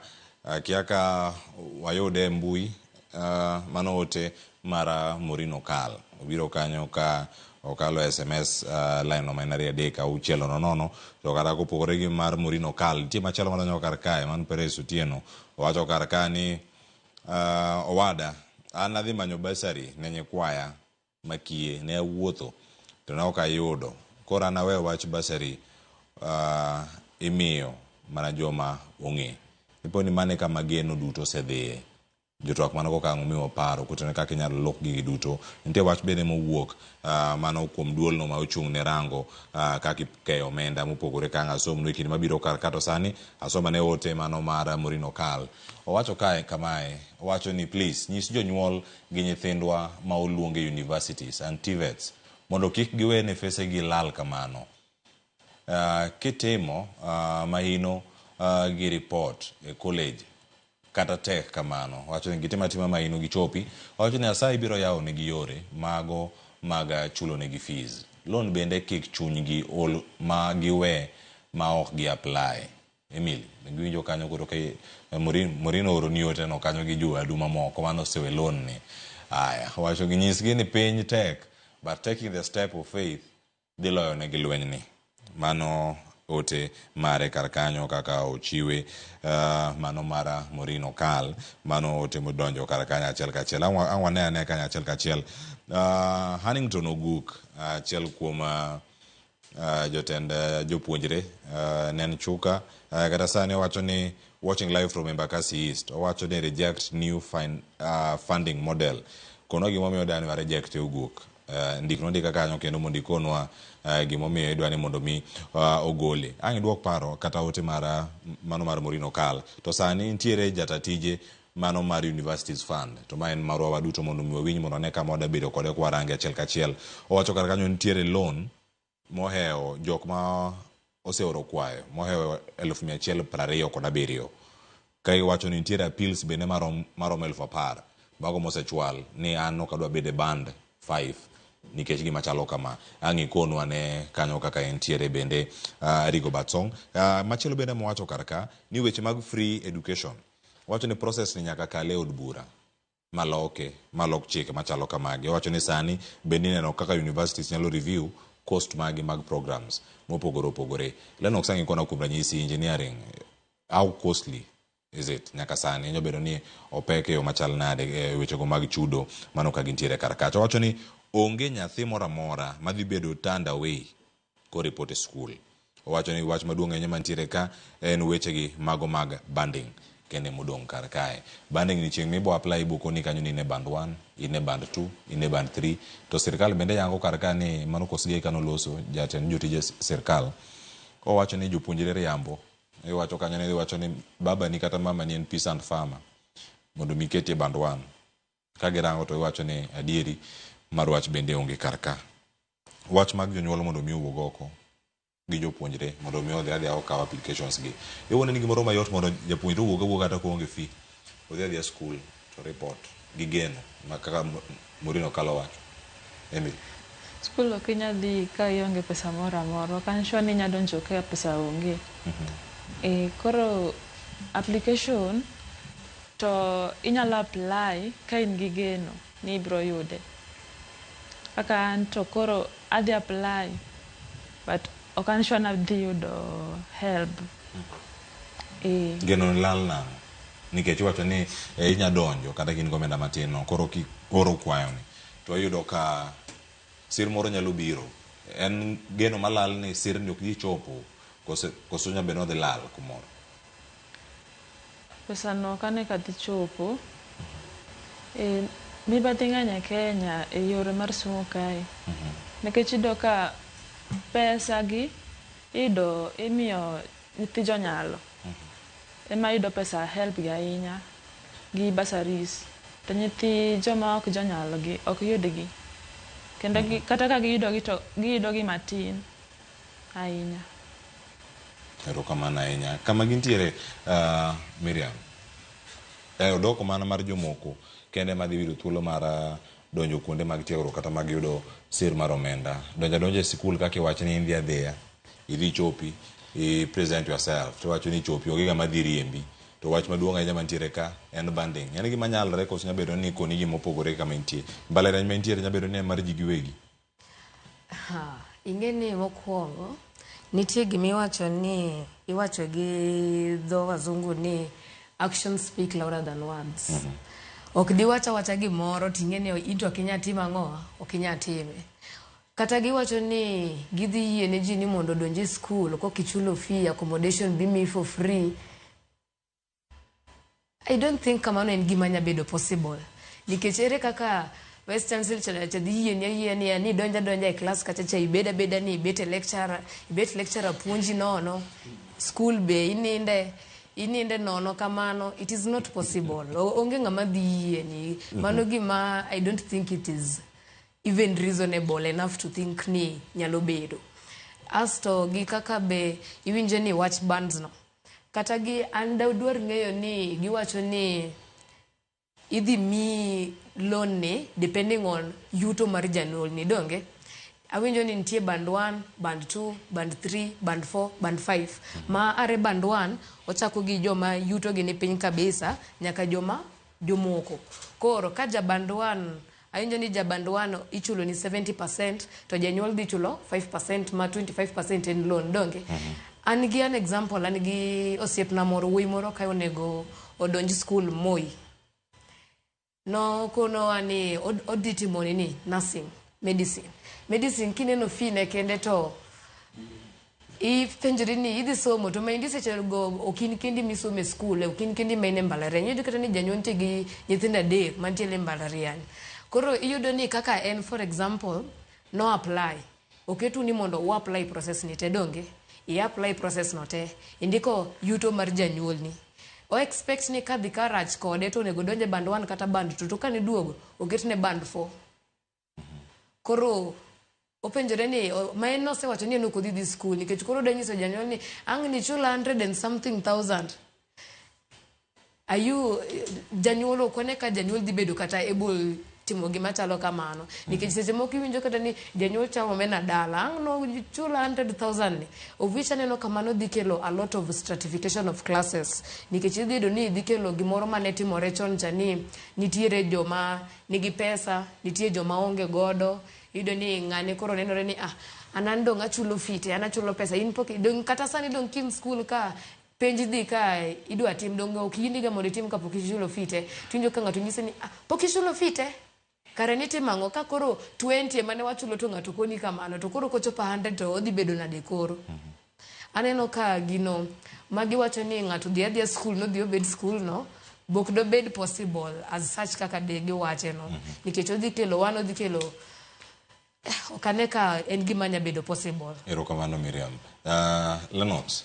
kia ka wayude e mbui. Mano ote mar Maureen Okal. Obiro kanyo ka okalo SMS line no ma en 2 3 6 0 0. To kata kopogore gi mar Maureen Okal, nitie machielo madonjo kar kae, man Perez Otieno. Owacho kar ka ni owada, an adhi manyo bursary ne nyikwaya makiye, ne awuotho to ne ok ayudo. Koro an aweyo wach bursary, imiyo mana joma ong'e. Ipo ni mano e kama geno duto osedhiye. Jotwak mano koka ang' omiwa paro kutene kaka inyalo lok gigi duto. Nitie wach bende mowuok mano kuom duolno ma ochung' ne rango kaka ikeyo omenda mopogore ka ang' asomnu e kinde mabiro kar ka. To sani asoma ne ote mano mar Maureen Okal. Owacho kae kamae, owacho ni please nyis jonyuol gi nyithindwa ma oluong e universities and TVETs mondo kik giwe nefese gi lal kamano. Kitimo mahino gi report e college kata tek kamano. Owacho ni gitimo atima mahino gichopi. Owacho ni Nyasaye biro yawo negi yore mago mag chulo negi fees. Loan bende kik chunygi ol ma giwe ma ok gi apply. Emily, giwinjo kanyo koro ka Maureen ooro ni ote no kanyo gi jowadu mamoko mane osewe loan ni. Aya, owacho ginyisgi ni piny tek, but taking the step of faith dhi loyo negi lweny ni. Mano ote mare kar kanyo kaka ochiwe, mano mara Maureen Okal, mano ote modonjo kar kanyo achiel kachiel. Ang' wane ane kanyo achiel kachiel. Hannington Oguk, achiel kuom jotend jopuonjre, ne en Chuka, kata sani owacho ni watching live from Embakasi East. Owacho ni reject new funding model. Kono gimomiyo dani wa reject Oguk. Ndiknwa ndika kanyo kendo mondo ikonwa gimomiyo idwa ni mondo mi ogole. Ang' iduok paro kata ote mar mano mar Maureen Okal. To sani nitiere jata tije mano mar Universities Fund. To ma en marwa waduto mondo mi wawinj mondo wane kama wadabedo kode kwarange achiel kachiel. Owacho kar kanyo nitiere loan mohewo jok ma oseoro kwayo mohewo eluf mia achiel piero ariyo kod abiriyo. Ka iwacho ni nitiere appeals bende maromo eluf apar mago mosechwal ni an ok adwa bedo e band 5 nikech gima chalo kama. Ang' ikonwa ne kanyo kaka entiere bende, Rigo Batsong. Machielo bende mowacho kar ka ni weche mag free education. Owacho ni process ni nyaka kal e od bura maloke malok chike machalo kamagi. Owacho ni sani bende ineno kaka universities nyalo review cost magi mag programs mopogore opogore. Lennox ang' ikona kuom ranyisi engineering, how costly is it nyaka sani nyalo bedo ni opek e yo machal nade e wechego mag chudo mano ka gintiere kar kacha. Owacho ni onge nyathi moro amora madhi bedo turned away koreport e skul. Owacho ni wach maduong' ahinya mantiere ka en wechegi mago mag banding kende modong' kar kae. Banding ni chieng' mibo apply ibo koni kanyo ni in e band 1, in e band 2, in e band 3. To sirkal bende yango kar ka ni mano Kosgei kanoloso jatend jotije sirkal. Owacho ni jopuonjre riambo. Iwacho kanyo ni iwacho ni baba ni kata mama ni en peasant farmer mondo mi ketie band 1. Ka girango to iwacho ni adieri mar wach bende onge kar ka. Wach mag jonyuol mondo mi owuog oko gi jopuonjre mondo mi odhi adhiya okaw applications gi. Iwuone ni gimoro mayot mondo japuonjre owuog awuoga kata koonge fee. Odhi adhiya school to report gi geno ma kaka Maureen Okal owacho. Emily. Skul ok inyal dhi ka ionge pesa moro amora. Ok an sure ni inya donjo ka pesa onge. Koro application to inyalo apply ka in gi geno ni ibiro yude. Kaka an to koro adhi apply but ok an sure ni adhi yudo help. Geno ni lal nang'o? Nikech iwacho ni inya donjo kata ka in gi omenda matin no, koro kioro kwayoni to iyudo ka sir moro nyalo biro. En geno malal ni sirni ok dhi chopo koso nyalo bedo ni odhi lal kumoro. Pesa no ok ane ka dhi chopo. Mibadhi ng'eny e Kenya e yore mar somo kae. Nikech iyudo ka pesa gi iyudo imiyo nyithi jonyalo. Ema yudo pesa help gi ahinya gi bursaries. To nyithi joma ok jonyalo gi ok yudgi. Kendo kata ka giyudo gi to giyudo gi matin ahinya. Erokamano ahinya. Kama gintiere, Miriam, odoko mana mar jomoko kende madhi yudo thuolo mar donjo kuonde mag tiegruok kata mag yudo sir mar omenda. Donjo adonja e sikul kaka iwacho ni idhi adhiya, idhi chopi, i present yourself, tiwacho ni ichopi, onge ng'ama dhi riembi. To wach maduong' ahinya mantiere ka en banding. En gima nyalre koso nyalo bedo ni ikoni gima opogore kama intie. Mbalariany ma intiere nyalo bedo ni en mar ji giwegi. Ing'e ni mokwongo nitie gima iwacho ni iwacho gi dho wazungu ni action speak louder than words. Ok diwach awacha gimoro ting'e ni in to ok inyal timo ang'o, ok inyal time. Kata giwacho ni gidhi yie ne ji ni mondo odonj e school kok ichulo fee, accommodation be miyi for free. I don't think kamano en gima nya bedo possible. Nikech ere kaka Vice Chancellor cha dhi yieni ayieya niya ni idonj adonja e class kacha cha ibed abeda ni ibet e lecturer, ibet lecturer puonji nono, school be ininde, ininde nono kamano, it is not possible. Onge ng'ama dhi yieni. Mano gima I don't think it is even reasonable enough to think ni nyalo bedo. Asto gi kaka be iwinjo ni wach bands no. Kata gi an dwadwar ng'eyo ni giwacho ni idhi miyi loan ni depending on yuto mar janyuolni, donge? Awinjo ni nitie band 1, band 2, band 3, band 4, band 5. Ma are band 1 ochako gi joma yuto gi ni piny kabisa nyaka joma jomoko. Koro ka ja band 1 awinjo ni ja band 1 ichulo ni 70% to janyuol dhi chulo 5% ma 25% en loan, donge? An gi an example, an gi osiepna moro, wuoyi moro ka onego odonj school Moi. Nokonowa ni odhi timo nini? Nursing, medicine. Medicine kineno fee ne kende to ipenjori ni idhi somo to maendi seche go ok in kendi misomo e school, ok in kendi ma in e mbalariany. Iyudo kata ni janyuol nitie gi nyithindo adek mantiere e mbalariany. Koro iyudo ni kaka en for example, no apply. Oketu ni mondo u apply process ni te, donge? I apply process no te. Indiko yuto mar janyuolni. O expect ni kadhi ka rach kode to onego donje band 1 kata band 2 to kane duogo oketne band 4. Koro openjore ni ma en nosewacho ni en ok odhi dhi school nikech koro odwa nyiso janyuol ni ang' nichula 100 and something thousand. Ayu janyuol ok one ka janyuol dhi bedo kata able timo gima chalo kamano nikech seche moko iwinjo kata ni janyuol chamo omena dala ang' no chula 100,000 ni, of which aneno ka mano dhi kelo a lot of stratification of classes nikech idhi yudo ni dhi kelo gimoro mane timore chon cha ni nitiere joma nigi pesa, nitie joma onge godo. Iyudo ni ng'ane koro nenore ni an an dong' achulo fee te, an achulo pesa, in pok dong' kata sani dong' kin school ka penj dhi ka idwa tim dong' ok yieniga mondo itim kapok ichulo fee te. Tiwinjo ka ng'ato nyisi ni pok ichulo fee te, kare nitimo ang'o? Ka koro 20 ema ne wachulo to ng'ato koni kamano, to koro kochopo 100 to odhi bedo nade koro? Aneno ka gino magiwacho ni ng'ato dhi adhiya school nodhi obed school no bok dobed possible as such kaka de giwache no. Nikech odhi kelo wan odhi kelo ok ane ka en gima nya bedo possible. Erokamano Miriam. Lennox,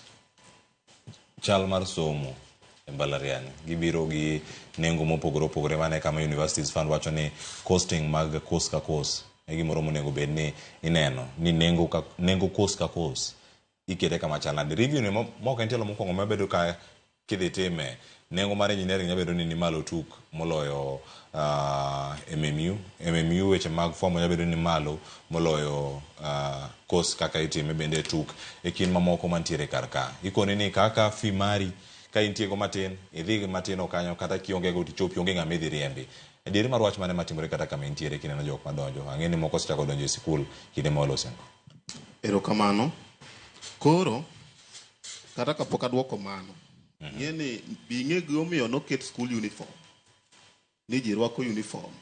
chal mar somo e mbalariany gibiro gi nengo mopogore opogore mane kama Universities Fund wacho ni costing mag course ka course e gimoro monego bed ni ineno ni nengo course ka course ikete kama chal nade. Review ni mok en tielo mokwongo mabedo ka kidhi time, nengo mar engineering nyalo bedo ni ni malo tuk moloyo MMU. MMU weche mag fwambo nyalo bedo ni malo moloyo course kaka itime bende tuk e kind mamoko mantiere kar ka. Ikoni ni kaka fee mari ka intie go matin, idhi gi matin kanyo kata kionge go tichopi onge ng'ama idhi riembi. Adieri mar wach mane matimore kata kama intiere kineno jok madonjo. Ang'e ni moko osechako donjo e sikul kinde ma waloseno. Erokamano. Koro, kata kapok aduoko mano, Ing'e ni bi ing'e gimomiyo noket school uniform. Ni ji rwako uniform.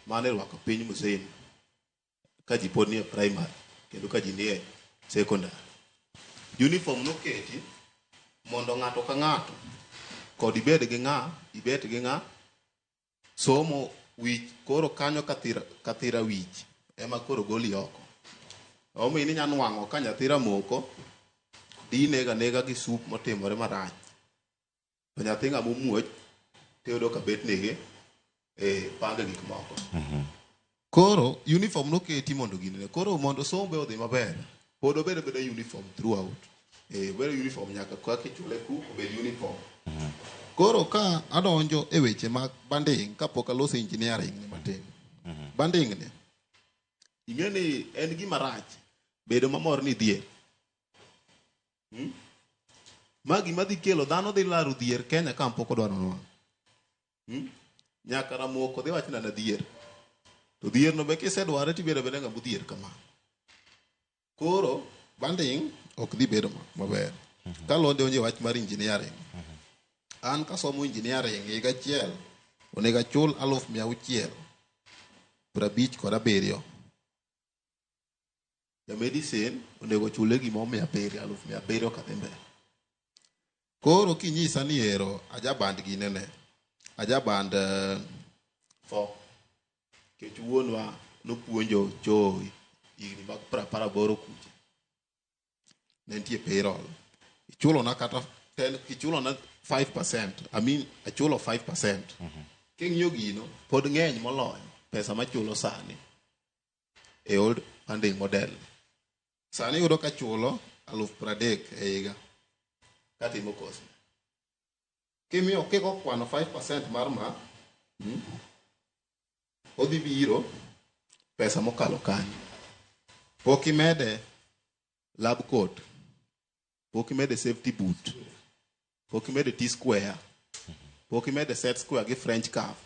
Mano e rwako piny mzima. Ka ji pod nie primary kendo ka ji nie secondary. Uniform noketi mondo ng'ato ka ng'ato kod ibed gi ng'a, ibet gi ng'a, somo wich koro kanyo kathira, kathira wich ema koro goli oko. Omiyo inya nwang'o ka nyathi ramoko dhi nega nega gi soup motimore marach. To nyathi ng'ama omuoch tiyudo ka bet nege e pange gik moko. Koro uniform noketi mondo gini ne. Koro mondo somo be odhi maber, pod obed abeda uniform throughout. Obed uniform nyaka kaka ichule ku obed uniform. Koro ka adonjo e weche mag banding kapok aloso engineering ni matin. Banding ni ing'e ni en gima rach bedo mamor ni idhier. Ma gima dhi kelo dhano dhi laro dhier Kenya ka pok odwaro nwang'o. Nyaka ramoko dhi wach ni an adhier. To dhier no be kisedware tibedo abeda ng'ama odhier kamano. Koro banding ok dhi bedo maber. Kaluwore donjo e wach mar engineering. An kasomo engineering higa achiel onego achul 657,000. Ja medicine onego chule gimo 700, 700,000 kadhi mbele. Koro kinyisa ni ero ajaband ginene, ajaband 4. Nikech wuonwa nopuonjo choo higni mag 18 kucha. Ne nitie payroll. Ichulona kata 10, ichulona 5%. I mean, achulo 5%. King'iyo gino, pod ng'eny moloyo pesa machulo sani e old funding model. Sani yudo ka chulo 30,000 e higa katimo course. Kimiyo kiko kwano 5% mar ma, odhi biro pesa mokalo kanyo. Pok imede lab coat, pok imede safety boot, pok imede T-square, pok imede set square gi French cuff.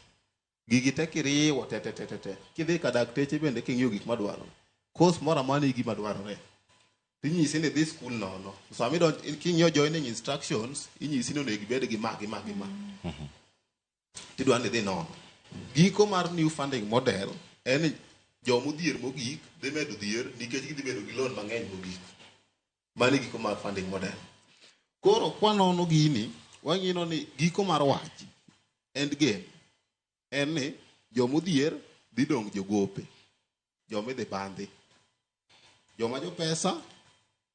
Gigi te kiriwo te te te te te. Kidhi ka dakteche bende king'iyo gik madwarore. Course moro amora nigi gima dwarore. Tinyisi ni dhi school nono. Sama idonjo king'iyo joining instructions, inyisi ni onego ibed gi ma gi ma gi ma. Tidwa ni idhi nono. Giko mar new funding model en ni jomodhier mogik dhi medo dhier nikech gidhi bedo gi loan mang'eny mogik. Mano e giko mar funding model. Koro kwanono gini, wang'ino ni giko mar wach, end game, en ni jomodhier dhi dong' jogope, joma idhi bandhi. Joma jopesa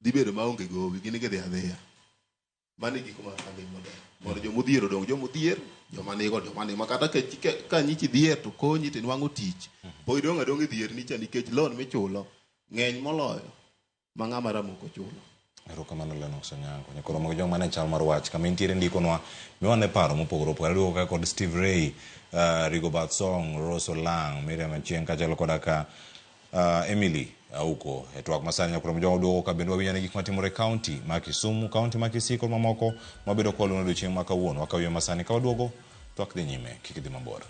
dhi bedo maonge gowi, gin gidhi adhiya. Mano e giko mar funding model. Mondo jomodhier odong' jomodhier, joma nigo joma nigo. Ma kata ka nyichi dhier to konyi tinwang'o tich. Pod idong' adong'a e dhier nicha nikech loan michulo ng'eny moloyo ma ng'ama ramoko chulo. Erokamano Lennox Onyango. Nyakoro mag jong mane chal mar wach kama intiere ndikonwa miwane paro mopogore opogore. Aduogo ka kod Steve Ray, Rigobert Song, Rose Olang, Miriam Achieng' kaachiel koda ka Emily Auko. E twak masani nyakoro mag jong duogo ka bende wawinjo ne gik matimore e kaunti ma Kisumu, kaunti ma Kisii kod mamoko mabedo kwaluono odiochieng' ma kawuono. Wakawiyo masani ka waduogo twak dhi nyime, kik idhi mabor.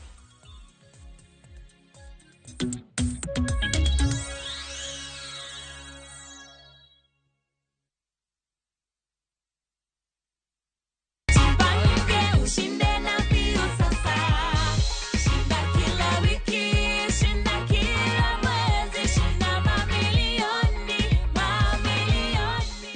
Ushinde na mbio sasa. Shinda kila wiki, shinda kila mwezi, shinda mamilioni, mamilioni.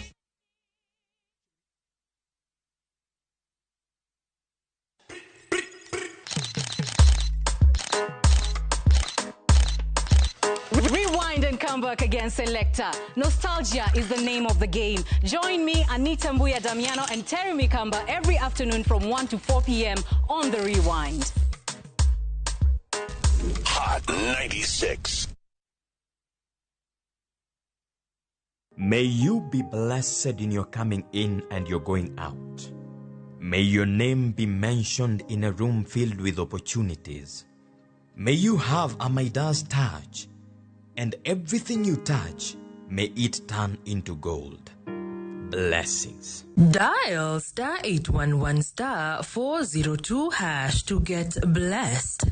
Rewind and come back again, Selector. Nostalgia is the name of the game. Join me, Anita Mbuya Damiano, and Terry Mikamba every afternoon from 1 to 4 p.m. on The Rewind. Hot 96. May you be blessed in your coming in and your going out. May your name be mentioned in a room filled with opportunities. May you have a Midas touch, and everything you touch, may it turn into gold. Blessings. Dial star 811 star 402 hash to get blessed.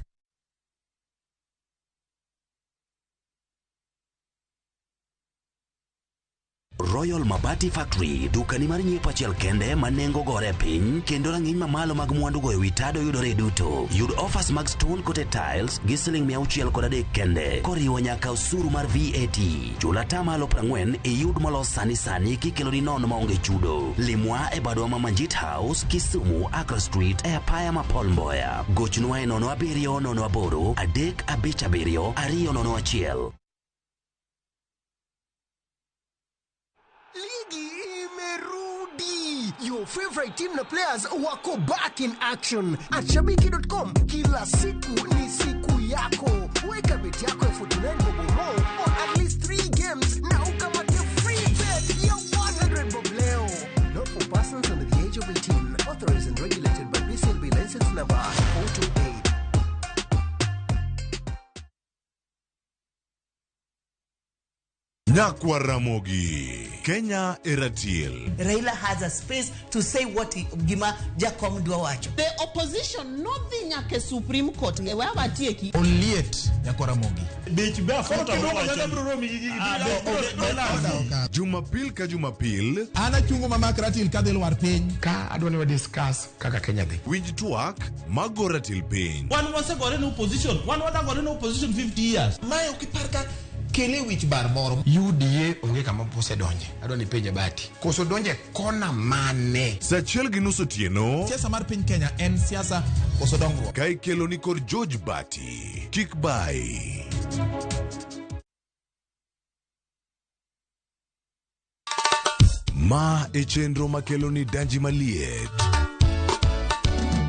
Royal Mabati Factory, dukani mar nyiepo achiel kende ma nengo gore piny kendo rang'iny mamalo mag mwandu goyo wi tado yudore duto. Yud offers mag stone coated tiles gi siling 603 kende koriwo nyaka osuru mar VAT. Chul atamalo 40 iyud molos sani sani kikeloni nono maonge chudo. Limwa e badwa ma Manjit House, Kisumu, Accra Street e apaya ma Paul Mboya. Gochnwa e 07 08 357 201. Ligi imerudi. Your favorite team na players wako back in action at shabiki.com. Kila siku ni siku yako. Weka bet yako ya 49 bob or more on at least 3 games na ukamate free bet ya 100 bob leo. Not for persons under the age of 18. Authorized and regulated by BCLB license number 428. Nyakwa Ramogi, Kenya Eratiel. Raila has a space to say what he, gima Jakom dwa wacho. The opposition nodhi nyaka e Supreme Court e we awatieki. Oliet nyakwa Ramogi. Jumapil ka Jumapil. An achungo mamak ratil kadhi lwar piny. Ka adwa ni wa discuss kaka Kenya dhi. Winj twak mago ratil piny. Wan wasegore ne opposition, wan wadagore ne opposition 50 years. Mae ok ipar ka kele wich bar moro. UDA onge kama osedonje. Adwa ni penje Bati. Koso donje kona mane? Saa achiel gi nus otieno. Siasa mar piny Kenya en siasa koso dongruok. Ka ikelo ni kod George Bati. Kik bai. Ma e chenro makelo ni danji maliet.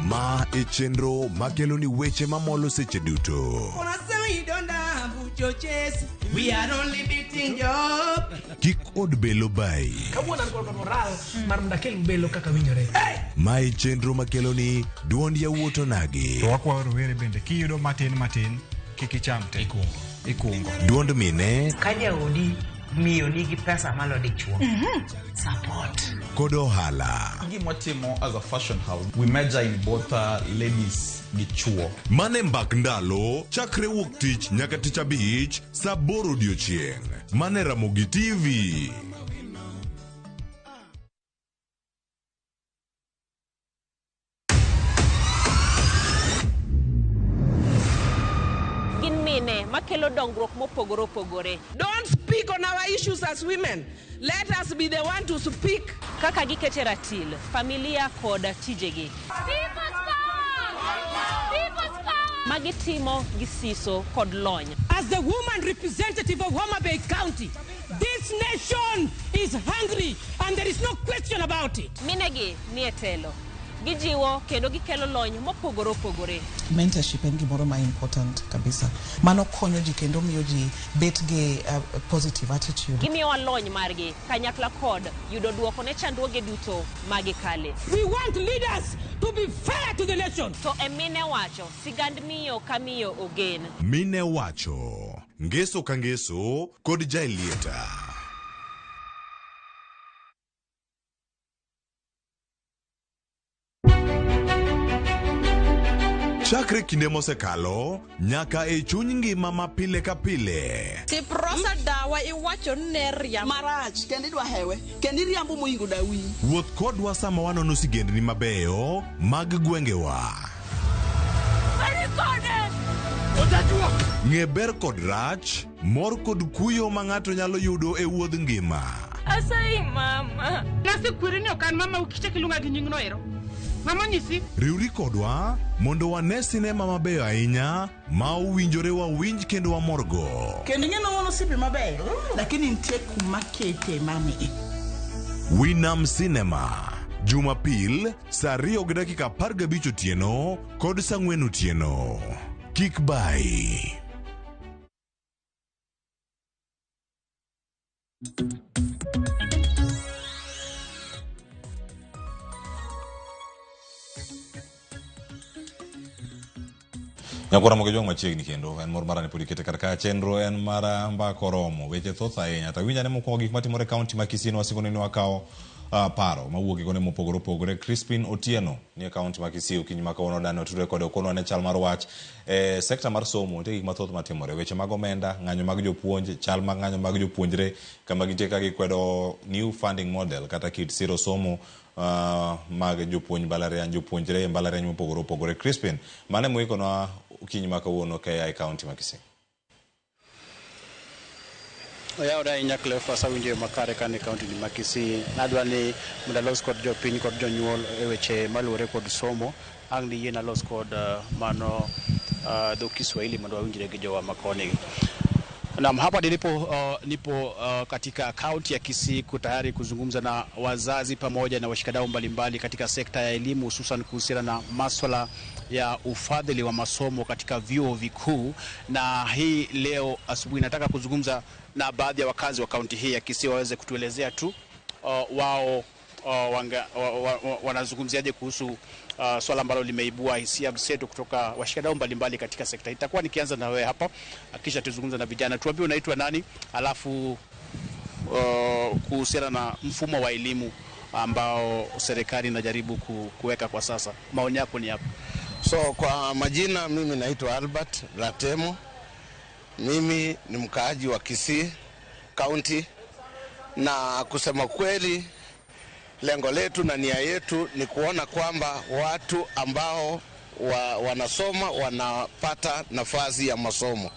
Ma e chenro makelo ni weche mamolo seche duto. Unasema you don't have choches. We are only beating job. Kik od belo bai. Kawuono an kod moral mar mondo akel belo kaka winjore. Ma e chenro makelo ni duond yawuot onagi. To wakwayo rowere bende kiyudo matin matin kik icham te. Ikungo. Duond mine Ka jaodi miyo nigi pesa malo dichuo. Support. kod ohala. Gima watimo as a fashion house, we major in both ladies gi chuo. Mane mbak ndalo chakre wuok tich nyaka tich abich saa aboro odiochieng'. Mane Ramogi TV. Gin mine makelo dongruok mopogore opogore. Don't speak on our issues as women. Let us be the one to speak. Kaka gikete ratil, familia kod tijegi. Magitimo gi siso kod lony. As the woman representative of Homa Bay County, this nation is hungry and there is no question about it. Minegi nie telo. Gijiwo kendo gikelo lony mopogore opogore. Mentorship en gimoro ma important kabisa. Mano konyo ji kendo miyo ji bet gi positive attitude. Gimiyowa lony margi kanyakla kod yudo duoko ne chandruoge duto magikale. We want leaders to be fair to the nation. To e mine wacho, sigand miyo ka miyo ogen. Mine wacho. Ngeso ka ngeso kod Jaelieta. Chakre kinde mosekalo nyaka e chuny ngima ma pile ka pile. Tiprosa dawa iwacho ni ne riambo. Marach kendo idwa hewe kendo iriambo moingo dawi. Wuoth kodwa sama wanono sigendni mabeyo mag gwengewa. Ng'e ber kod rach, mor kod kuyo ma ng'ato nyalo yudo e wuodh ngima. Asayi mama. Nasekweri ni ok an mama ukichak iluonga gi nyingno ero. Mama nyisi. Riwri kodwa mondo wane sinema mabeyo ahinya ma owinjore wawinj kendo wamorgo. Kendo ing'e ni wan osiepe mabeyo lakini nitie kuma kete mami. Winam Cinema Jumapil saa 2:15 otieno kod saa 4 otieno. Kik bai. Nyakwa Ramogi Ojwang' machiegni kendo en mor mara ni pod ikete kar ka chenro en mar mbaka oromo weche thoth ahinya to awinj ane mokwongo gik matimore e kaunti ma Kisii ne wasingo ni wakawo Paro mawuok e kuonde mopogore opogore. Crispin Otieno nie kaunti ma Kisii okinyi ma kawuono dani otudore kode okonwa ne chal mar wach e sekta mar somo. Nitie gik mathoth matimore, weche mag omenda, ng'anyo mag jopuonj, chal mag ng'anyo mag jopuonjre kama gintie ka gikwedo new funding model kata kit siro somo mag jopuonj mbalariany, jopuonjre e mbalariany mopogore opogore. Crispin, mano emoikonwa okinyi ma kawuono ka ia e kaunti ma Kisii. Oyawore ahinya Cleophas, awinjo yo makare ka ni kaunti ni ma Kisii. Nadwa ni mondo alos kod jopiny kod jonyuol e weche maluwore kod somo. Ang' niyie nalos kod mano dho Kiswahili mondo wawinjre gi jowa makoni. Naam, hapa nilipo nipo katika kaunti ya Kisii tayari kuzungumza na wazazi pamoja na washikadau mbalimbali katika sekta ya elimu, hususan kuhusiana na maswala ya ufadhili wa masomo katika vyuo vikuu. Na hii leo asubuhi nataka kuzungumza na baadhi ya wakazi wa kaunti hii ya Kisii waweze kutuelezea tu wao wanazungumziaje kuhusu swala ambalo limeibua hisia mseto kutoka washikadau mbalimbali katika sekta. Itakuwa nikianza na wewe hapa, kisha tuzungumze na vijana. Tuambie unaitwa nani, alafu kuhusiana na mfumo wa elimu ambao serikali inajaribu kuweka kwa sasa, maoni yako ni yapi? So kwa majina mimi naitwa Albert Ratemo. Mimi ni mkaaji wa Kisii County, na kusema kweli lengo letu na nia yetu ni kuona kwamba watu ambao wanasoma wanapata nafasi ya masomo,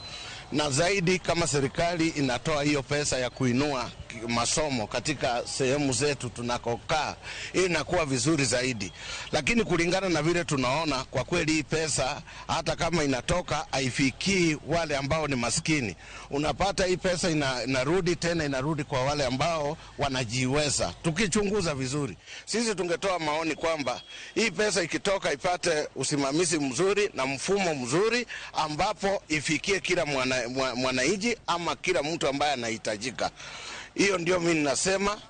na zaidi kama serikali inatoa hiyo pesa ya kuinua masomo katika sehemu zetu tunakokaa, hii inakuwa vizuri zaidi. Lakini kulingana na vile tunaona, kwa kweli hii pesa hata kama inatoka haifikii wale ambao ni maskini. Unapata hii pesa inarudi tena, inarudi kwa wale ambao wanajiweza. Tukichunguza vizuri, sisi tungetoa maoni kwamba hii pesa ikitoka ipate usimamizi mzuri na mfumo mzuri ambapo ifikie kila mwananchi ama kila mtu ambaye anahitajika. Hiyo ndio mimi ninasema,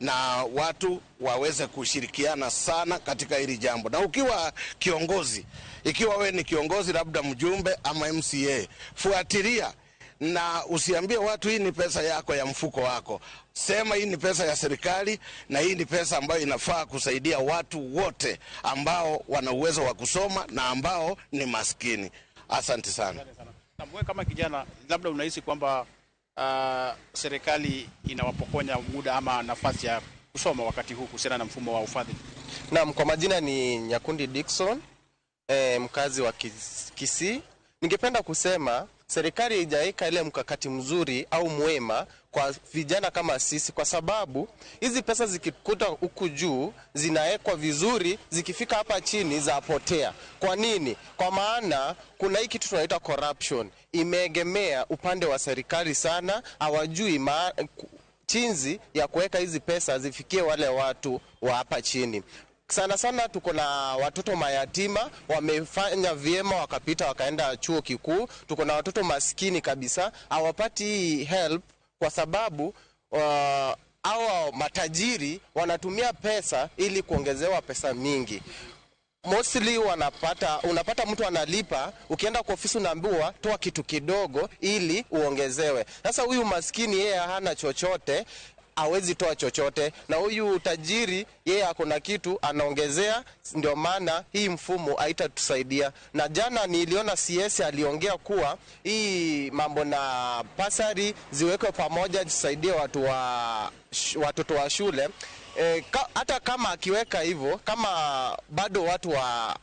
na watu waweze kushirikiana sana katika hili jambo. Na ukiwa kiongozi, ikiwa we ni kiongozi labda mjumbe ama MCA, fuatilia na usiambie watu hii ni pesa yako ya mfuko wako. Sema hii ni pesa ya serikali na hii ni pesa ambayo inafaa kusaidia watu wote ambao wana uwezo wa kusoma na ambao ni maskini. Asante sana. Na wewe kama kijana, labda unahisi kwamba serikali inawapokonya muda ama nafasi ya kusoma wakati huu kuhusiana na mfumo wa ufadhili? Naam, kwa majina ni Nyakundi Dickson, mkazi wa Kisii. Ningependa kusema serikali haijaweka ile mkakati mzuri au mwema kwa vijana kama sisi, kwa sababu hizi pesa zikikuta huku juu zinawekwa vizuri, zikifika hapa chini zapotea. Kwa nini? Kwa maana kuna hii kitu tunaita corruption, imeegemea upande wa serikali sana. Hawajui chinzi ya kuweka hizi pesa zifikie wale watu wa hapa chini. Sana sana tuko na watoto mayatima wamefanya vyema wakapita wakaenda chuo kikuu. Tuko na watoto maskini kabisa hawapati help kwa sababu hawa matajiri wanatumia pesa ili kuongezewa pesa mingi. Mostly unapata mtu analipa, ukienda kwa ofisi unaambiwa toa kitu kidogo ili uongezewe. Sasa huyu maskini yeye hana chochote, hawezi toa chochote, na huyu tajiri yeye ako na kitu anaongezea. Ndio maana hii mfumo haitatusaidia. Na jana niliona CS aliongea kuwa hii mambo na pasari ziwekwe pamoja zisaidie watoto wa shule. Hata kama akiweka hivyo, kama bado watu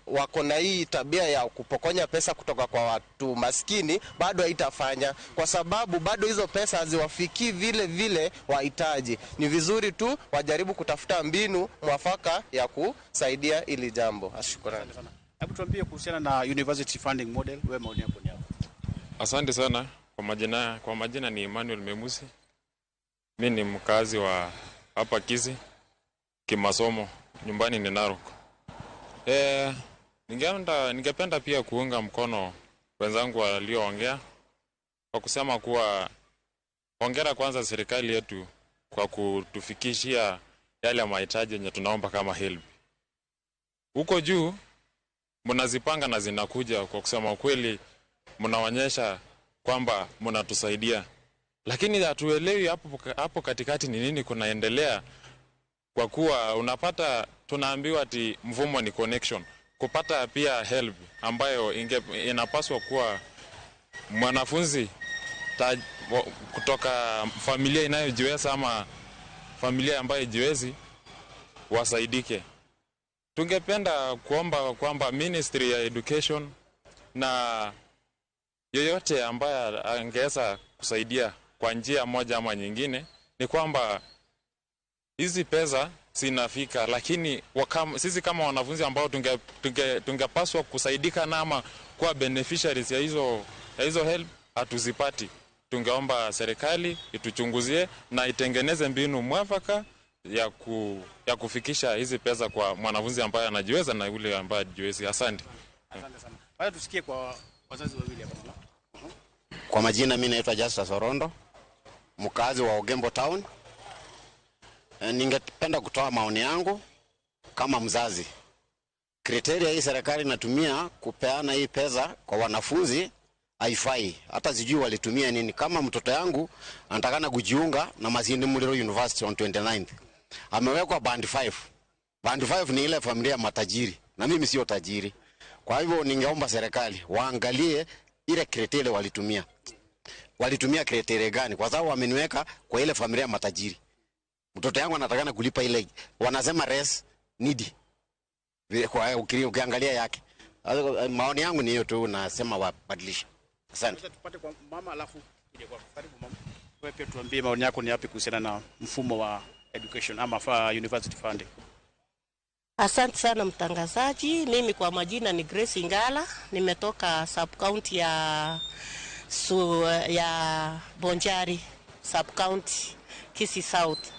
wako na hii tabia ya kupokonya pesa kutoka kwa watu maskini, bado haitafanya, kwa sababu bado hizo pesa haziwafikii vile vile wahitaji. Ni vizuri tu wajaribu kutafuta mbinu mwafaka ya kusaidia ili jambo. Shukrani. Hebu tuambie kuhusiana na university funding model, wewe maoni yako ni yapi? Asante sana. Kwa majina ni Emmanuel Memusi. Mimi ni mkazi wa hapa Kisii. Kimasomo nyumbani ni Narok. Ningependa pia kuunga mkono wenzangu walioongea kwa kusema kuwa hongera kwanza serikali yetu kwa kutufikishia yale mahitaji yenye tunaomba kama help. Huko juu mnazipanga na zinakuja, kwa kusema kweli mnaonyesha kwamba mnatusaidia. Lakini hatuelewi hapo katikati ni nini kunaendelea. Kwa kuwa unapata tunaambiwa ati mfumo ni connection, kupata pia help ambayo inapaswa kuwa mwanafunzi kutoka familia inayojiweza ama familia ambayo haijiwezi wasaidike. Tungependa kuomba kwamba Ministry ya Education na yoyote ambaye angeweza kusaidia kwa njia moja ama nyingine, ni kwamba hizi pesa zinafika, lakini sisi kama wanafunzi ambao tungepaswa kusaidika na ama kuwa beneficiaries ya hizo help hatuzipati. Tungeomba serikali ituchunguzie na itengeneze mbinu mwafaka ya kufikisha hizi pesa kwa mwanafunzi ambaye anajiweza na yule ambaye hajiwezi. Asante. Asante sana. Wacha tusikie kwa wazazi wawili hapa. Kwa majina mimi naitwa Justus Orondo, mkazi wa Ogembo Town. Ningependa kutoa maoni yangu kama mzazi. Kriteria hii serikali inatumia kupeana hii pesa kwa wanafunzi haifai. Hata sijui walitumia nini. Kama mtoto yangu anatakana kujiunga na Masinde Muliro University on 29th. Amewekwa band 5. Band 5 ni ile familia matajiri na mimi sio tajiri. Kwa hivyo ningeomba serikali waangalie ile kriteria walitumia. Walitumia kriteria gani? Kwa sababu wameniweka kwa ile familia matajiri. Mtoto yangu anatakana kulipa ile wanasema res needy. Kwa ukiangalia yake. Maoni yangu ni hiyo tu, nasema wabadilishe. Asante. Tupate kwa mama alafu ije kwa karibu mama. Wewe pia tuambie maoni yako ni yapi kuhusiana na mfumo wa education ama university funding. Asante sana mtangazaji. Mimi kwa majina ni Grace Ingala, nimetoka sub county ya Bonjari sub county Kisii South.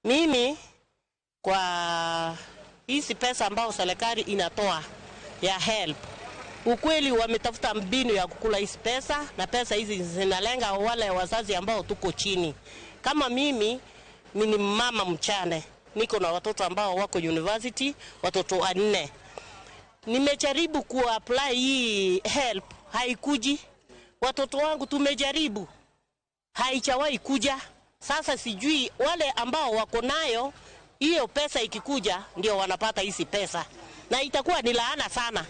Mimi kwa hizi pesa ambao serikali inatoa ya help, ukweli wametafuta mbinu ya kukula hizi pesa, na pesa hizi zinalenga wale wazazi ambao tuko chini. Kama mimi ni mama mchane, niko na watoto ambao wako university, watoto 4. Nimejaribu ku-apply hii help, haikuji. Watoto wangu tumejaribu, haijawahi kuja. Sasa sijui wale ambao wako nayo hiyo pesa ikikuja ndio wanapata hizi pesa. Na itakuwa ni laana sana.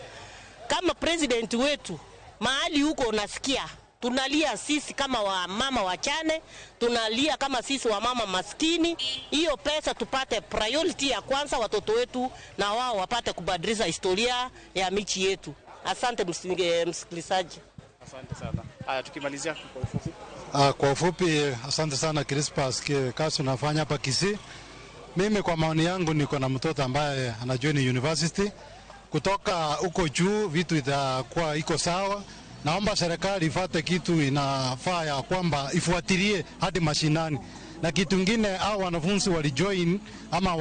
Kama president wetu mahali huko unasikia tunalia sisi kama wamama wachane, tunalia kama sisi wamama maskini. Hiyo pesa tupate priority ya kwanza, watoto wetu na wao wapate kubadilisha historia ya michi yetu. Asante msikilizaji. Asante sana. Haya, tukimalizia kwa ufupi. Kwa ufupi, asante sana Crispas kazi unafanya hapa Kisii. Mimi kwa maoni yangu niko na mtoto ambaye anajoin university. Kutoka huko juu vitu itakuwa iko sawa. Naomba serikali ifuate kitu inafaa ya kwamba ifuatilie hadi mashinani. Na kitu kingine, hao wanafunzi walijoin ama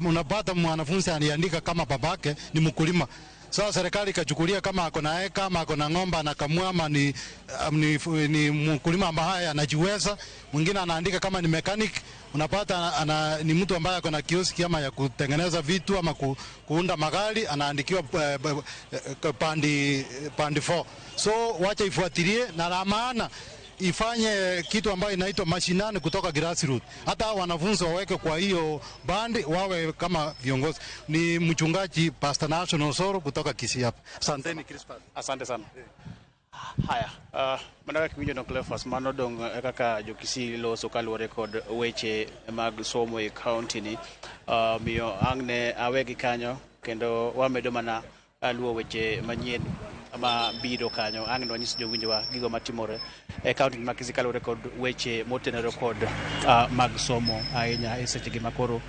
unapata mwanafunzi aliandika kama babake ni mkulima. Sasa serikali ikachukulia kama ako na eka, ama ako na ng'ombe anakamua, ama ni mkulima ambaye anajiweza. Mwingine anaandika kama ni mechanic, unapata ni mtu ambaye ako na kioski ama ya kutengeneza vitu ama kuunda magari, anaandikiwa pandi 4. So wacha ifuatilie, na la maana ifanye kitu ambayo inaitwa mashinani kutoka grassroots. Hata wanafunzi waweke kwa hiyo bandi, wawe kama viongozi. Ni mchungaji Pastor National Soro kutoka Kisii hapa. Asanteni Crispas. Asante sana. Haya, mana kaka winjo no Cleophas, mano dong kaka jo-Kisii loso kaluwore kod weche mag somo e county ni. Miyo ang' ne awegi kanyo kendo wamedo mana luwo weche manyien ma biro kanyo. Ang' ne wanyis jowinjowa gigo matimore e county ma Kisii kaluwore kod weche motenore kod mag somo ahinya e sechegi makoro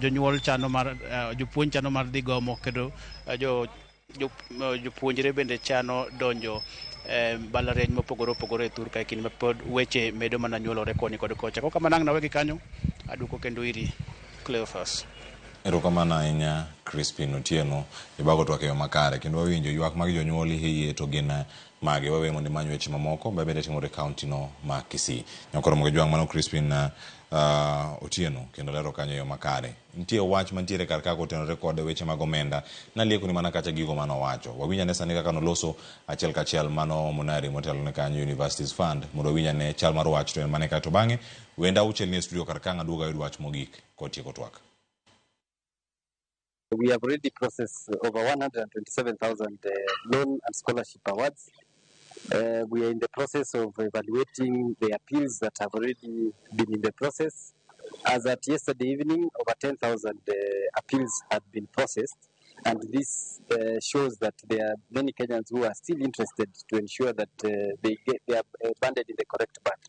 jonyuol chano mar jopuonj chano mar dhi gomo kendo jopuonjre bende chano donjo mbalariany mopogore opogore e thur kae kinde ma pod weche medo mana nyuolore koni kod kocha. Kok kamano ang' nawegi kanyo, aduoko kendo iri Cleophas. Erokamano ahinya Crispin Otieno, ibago twak e yo makare kendo wawinjo ywak mag jonyuol hiyie to gin mage. Wawe mondo imany weche mamoko mabende timore e kaunti no ma Kisii. Nyakoro Moge Jwang' mano Crispin Otieno kendo lero kanyo e yo makare. Nitie wach mantiere kar ka kotenore kod weche mag omenda. Nalieko ni mana kacha gigo mane owacho. Wawinj ane sani kaka noloso achiel kachiel mano Monari motelo ne kanyo Universities Fund mondo wawinj ane chal mar wach to en mane kae to bang'e wenda auchiel nie studio kar ka ang' aduog ayud wach mogik kotieko twak. We have already processed over 127,000 loan and scholarship awards. We are in the process of evaluating the appeals that have already been in the process. As at yesterday evening, over 10,000 appeals had been processed, and this shows that there are many Kenyans who are still interested to ensure that they are banded in the correct band.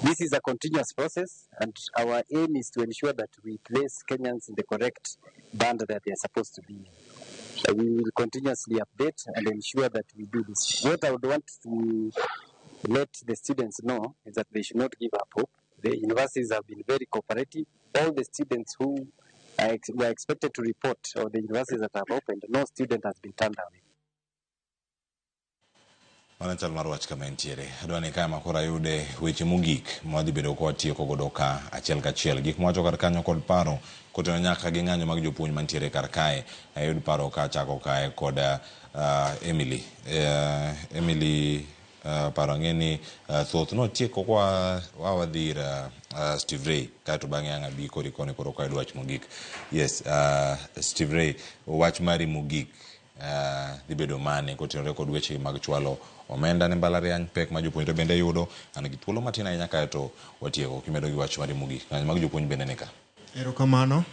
This is a continuous process, and our aim is to ensure that we place Kenyans in the correct band that they are supposed to be in. We will continuously update and ensure that we do this. What I would want to let the students know is that they should not give up hope. The universities have been very cooperative. All the students who were expected to report, or the universities that have opened, no student has been turned away. Mano chal mar wach kama entiere. Adwa ni kae ma koro ayude weche mogik ma wadhi bedo ka watieko godo ka achiel kachiel. Gik mwacho kar kanyo kod paro koteno nyaka gi ng'anyo mag jopuonj mantiere kar kae. Ayud paro ka achako kae kod Emily. Emily paro ang'e ni thoth notieko kwa wadhi ir Steve Ray kaeto bang'e ang' abi kori koni koro kayud wach mogik. Yes, Steve Ray, wach mari mogik dhi bedo mane kotenore kod weche mag chwalo omenda ne mbalariany, pek ma jopuonjre bende yudo. An gi thuolo matin ahinya kaeto watieko kimedo gi wach mari mogik. Ng'anyo mag jopuonj bende ni ka. Erokamano.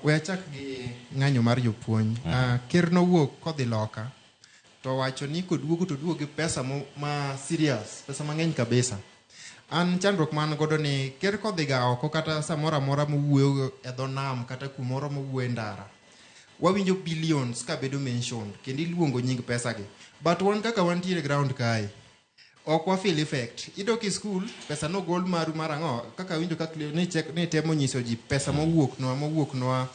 We achak gi ng'anyo mar jopuonj. Ker nowuok kodhi loka to wacho ni koduogo to duogo gi pesa ma serious, pesa mang'eny kabisa. An chandruok ma an godo ni ker kodhi ga oko kata samoro amora mowuoyo e dho nam kata kumoro mowuoyo e ndara, wawinjo billions kabedo mentioned kendo iluongo nying pesa gi. But wan kaka wantiere ground kae, ok wa feel effect. Idok e school, pesa nogol maru mar ang'o? Kaka winjo ka ni, check, ni temo nyiso ji pesa mowuok nwa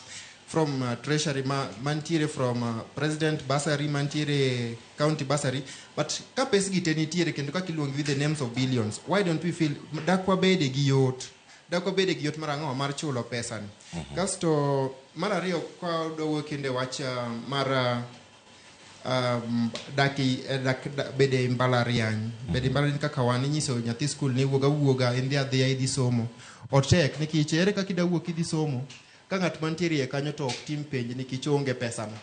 from treasury ma, mantiere from president bursary mantiere county bursary, but ka pes gi te nitiere kendo kaka iluongi with the names of billions, why don't we feel dak wabede gi yot, dak wabede gi yot mar ang'o mar chulo pesa ni? Kasto mar ariyo, ka wadwa kende wach mar dak, bede mbalariany, bede mbalariany kaka wan inyiso nyathi skul ni wuog awuoga idhi adhiya idhi somo otek nikech ere kaka ida wuok idhi somo ka ng'at mantiere iye kanyo to ok tim penj nikech oonge pesano,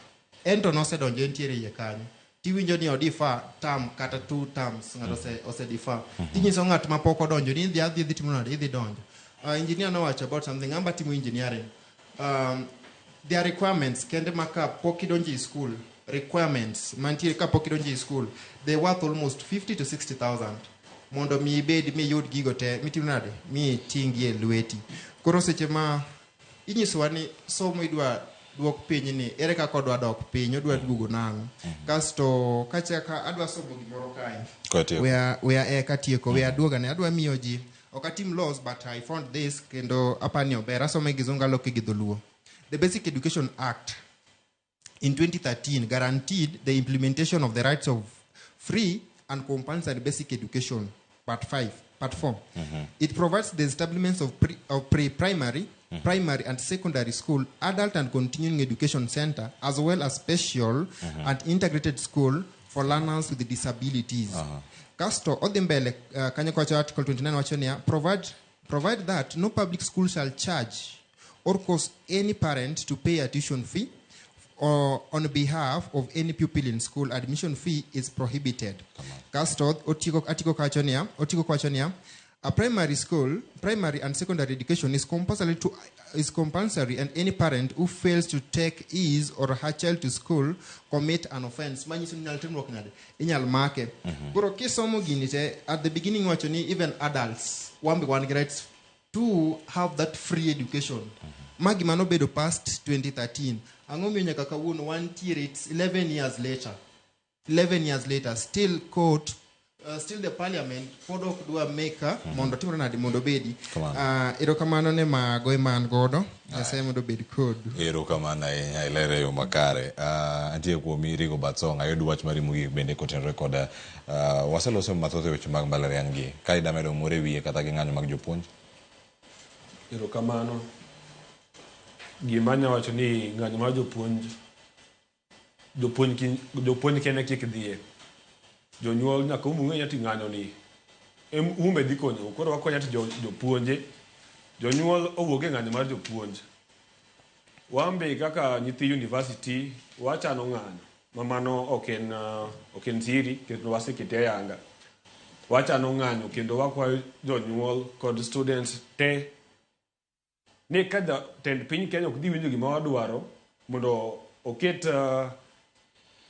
en to nosedonjo entiere iye kanyo tiwinjo ni odifa term kata two terms ng'ato ose defer. Tinyiso ng'at ma pok odonjo ni idhi adhi idhi timo nade idhi donjo. Engineer nowacho about something amba timo engineering, there are requirements kende ma ka pok idonjo e school, requirements mantiere ka pok idonjo e school, they worth almost 50 to 60,000 mondo mi ibed miyud gigo te mitimo nade mi iting'gi e lweti. Koro seche ma inyisowa ni somo idwa duok piny ni ere kaka odwa dok piny, odwa duogo nang'o? Kasto kachaka adwa somo gimoro kae. Katieko. Wea e katieko wea aduogane adwa miyo ji ok atim laws, but I found this kendo apani ober asome gi Kizungu aloke gi Dholuo. The Basic Education Act in 2013 guaranteed the implementation of the rights of free and compulsory basic education, part 5, part 4. It provides the establishment of pre-primary, primary and secondary school, adult and continuing education center, as well as special and integrated school for learners with disabilities. Kasto odhi mbele kanyo kowacho article 29 wacho niya provide that no public school shall charge or cause any parent to pay a tuition fee or on behalf of any pupil in school. Admission fee is prohibited. Kasto otieko atiko kawacho niya otieko kawacho niya a primary school, primary and secondary education is compulsory, and any parent who fails to take his or her child to school commit an offense. Manyiso ni inyal timruok nade, inyal make. Koro kisomo gini te at the beginning wacho ni even adults wan be wan gi rights to have that free education. Ma gima nobedo past 2013, ang'o miyo nyaka kawuono wantiere? It's 11 years later, 11 years later still court Still the parliament pod ok dwa make mondo timre nade mondo obedi. Erokamano ne mago ema an godo. Nyasaye mondo obed kodu. Erokamano ahinya, ilere e yo makare. Antie kuomi Rigo Batsong, ayud wach mari mogik bende kotenore kod waseloso mathoth e weche mag mbalariany gi. Ka ida medo moro e wiye kata gi ng'anyo mag jopuonj. Erokamano. Gima anya wacho ni ng'anyo mar jopuonj, jopuonj kende kik dhiye. Jonyuol nyaka um ung'e ni ng'anyo ni ume dhi konyou. Koro wakonyo ati jopuonje. Jonyuol owuog e ng'anyo mar jopuonj. Wan be kaka nyithi university wachano ng'anyo. Ma mano ok en siri kendo wasekete ayanga. Wachano ng'anyo kendo wakwayo jonyuol kod students te ni ka jatend piny Kenya ok dhi winjo gima wadwaro mondo oket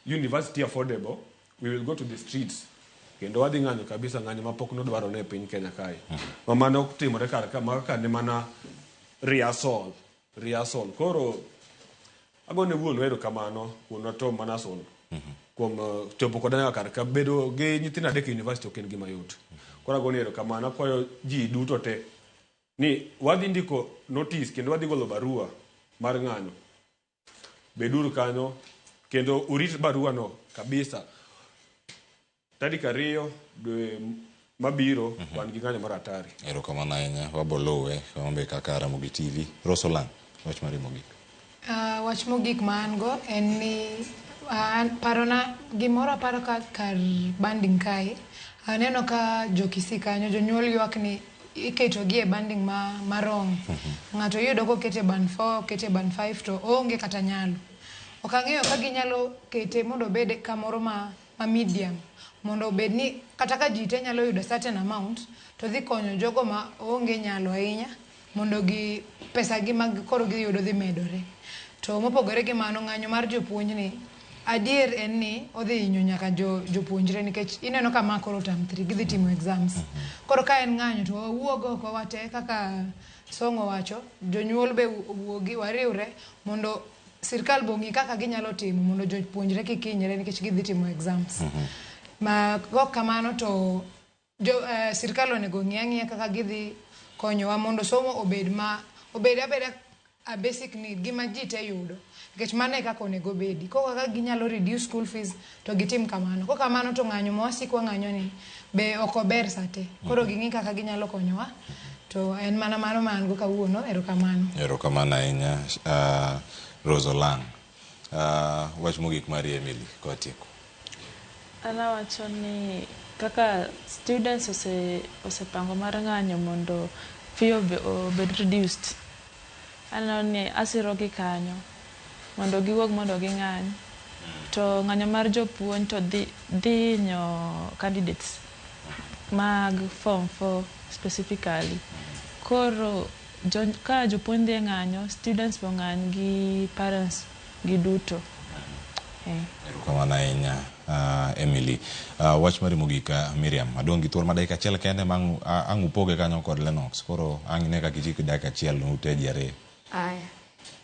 university affordable, we will go to the streets kendo wadhi ng'anyo kabisa, ng'anyo mapok nodwarore e piny Kenya kae. Ma mano ok timore kar ka, ma ka ne mana rehearsal, rehearsal. Koro agone wuonwa erokamano, wuonwa Tom Manason, kuom chopo koda nyaka kar ka. Bedo gi nyithindo adek e university ok en gima yot. Koro agone erokamano, akwayo ji duto te ni wadhi ndiko notice kendo wadhi golo barua mar ng'anyo. Beduru kanyo kendo urit barua no kabisa. Tarik 2 dwe mabiro wan gi ng'anyo mar hatari. Erokamano ahinya, waboluwe wambe kaka Ramogi TV. Rosolang, wach mari mogik. Wach mogik ma an go en ni parona gimoro aparo ka kar banding kae aneno ka jo-Kisii kanyo jonyuol ywak ni iketogi e banding ma wrong. Ng'ato iyudo kokete band 4, okete band 5 to oonge kata nyalo. Ok ang'eyo ka ginyalo kete mondo obed kamoro ma medium mondo obed ni kata ka ji te nyalo yudo certain amount to dhi konyo jogo ma onge nyalo ahinya mondo gi pesa gi mag koro giyudo dhi medore. To mopogore gi mano, ng'anyo mar jopuonj ni adier en ni odhi hinyo nyaka jopuonjre nikech ineno ka ma koro term 3 gidhi timo exams. Koro ka en ng'anyo to wawuog oko wate kaka Song'o wacho, jonyuol be owuogi wariwre mondo sirkal be ong'i kaka ginyalo timo mondo jopuonjre kik hinyre nikech gidhi timo exams. Ma kok kamano to sirkal onego ong'i ang'iya kaka gidhi konyowa mondo somo obed ma obed abeda a basic need, gima ji te yudo nikech mano e kaka onego obedi. Koro kaka ginyalo reduce school fees to gitim kamano. Kok kamano to ng'anyo ma wasiko wang'anyo ni be ok ober sate. Koro ging'i kaka ginyalo konyowa. To en mana mano ma an go kawuono. Erokamano. Erokamano ahinya, Rosolang. Wach mogik mari Emily kwatieko. An awacho ni kaka students osepango mar ng'anyo mondo fee obed reduced. Aneno ni asiro gi kanyo mondo giwuog mondo ging'any. To ng'anyo mar jopuonj to dhi hinyo candidates mag form 4 specifically. Koro ka jopuonj dhi e ng'anyo, students be ong'any gi parents gi duto. Erokamano ahinya, Emily. Wach mari mogik, Miriam, adong' gi thuolo mar dakika achiel kende ma ang' upoge kanyo kod Lennox. Koro ang' ine kaka itieko dakika achiel ute ji ariyo. Aya.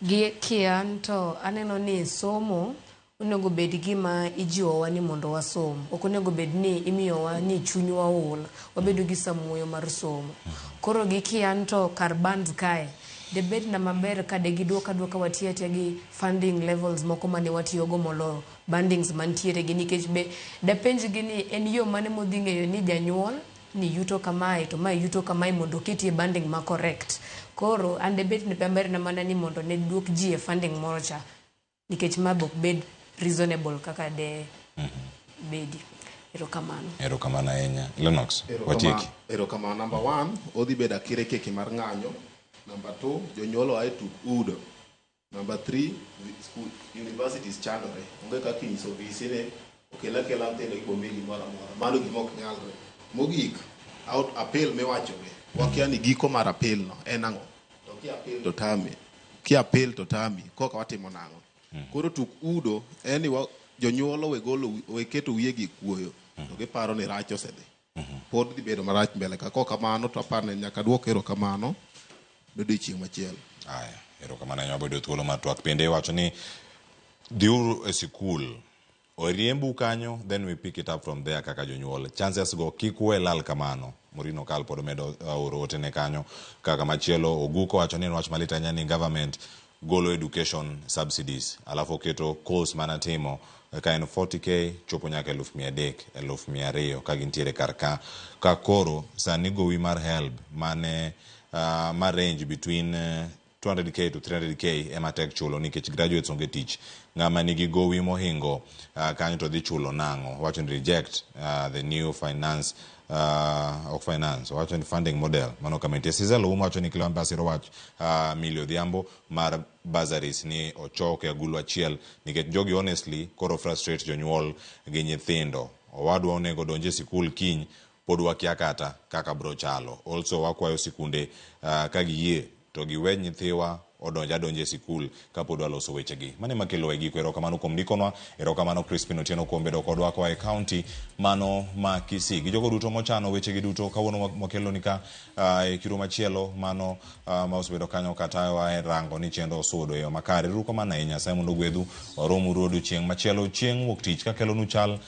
Gi kian to aneno ni somo onego bed gima ijiwowa ni mondo wasom. Ok onego bed ni imiyowa ni chunywa ool, wabedo gi samuoyo mar somo. Koro gi kian to kar bands kae, debed na maber ka de giduoka aduoka watiyo atiya gi funding levels moko mane watiyogo moloyo bandings mantiere gi, nikech be dapenj gi ni en yo mane modhi ng'eyo ni janyuol ni yuto kamae to mae yuto kamae mondo oketie banding ma correct. Koro an debed ni maber na mana ni mondo ne duok ji e funding moro cha, nikech ma be ok bed reasonable kaka de bedi. Erokamano. Erokamano ahinya. Lennox, watieki. Erokamano. Number 1, odhi bedo akirikiki mar ng'anyo. Number 2, jonyuol oa e tuk udo. Number 3, school, universities chandore. Onge kaka inyiso VC ni okel akela nyithindo gi bomi gimoro amora. Mano gima ok nyalre. Mogik, out appeal miwacho be. Wakia ni giko mar appeal no en ang'o. To ki appeal to tami. Ki appeal to tami. Koka watimo nang'o? Koro tuk udo en ni jonyuol owe golo owe keto wiyegi e kuoyo. To giparo ni rach osedhi. Pod dhi bedo marach mbele ka. Kok kamano to aparo ni nyaka duok erokamano odiochieng' machielo. Aya, erokamano ahinya, wabedo thuolo mar twak. Bende iwacho ni dhiuru e sikul. Oriembu kanyo, then we pick it up from there kaka jonyuol. Chances go kik we lal kamano. Morino Kal pod medo oro otene kanyo. Kaka machielo Oguko wacho ni en wach malit ahinya ni government golo education subsidies alafu oketo course mana timo ka en 40k chopo nyaka 300,000 200,000 ka gintiere kar ka. Ka koro sani gowi mar HELB mane ma range between 200k to 300k ema tek chulo nikech graduates onge tich. Ng'ama nigi gowi mohingo kanyo to dhi chulo nang'o? Wacho ni reject the new finance ok finance, wacho ni funding model. Mano kama nitie. Sizel Ouma wacho ni Cleophas Asiro wach Milly Odhiambo mar bursaries ni ochok e agulu achiel nikech jogi honestly koro frustrate jonyuol gi nyithindo. Owadwa onego donj e sikul kiny pod wakia kata kaka bro chalo. Also wakwayo sikunde ka giyie to giwe nyithiwa odonj adonja e sikul kapod waloso wechegi. Mano ema kelo e giko. Erokamano kuom ndikonwa. Erokamano Crispin Otieno kuom bedo kodwa koa e county mano ma Kisii. Gi jogo duto mochano wechegi duto kawuono wakeloni ka e kiro machielo mano ma osebedo kanyo katayowa e rango ni chenro osudo e yo makare. Erokamano ahinya. Nyasaye mondo ogwedhu. Waromuru odiochieng' machielo chieng' wuok tich kakelonu chal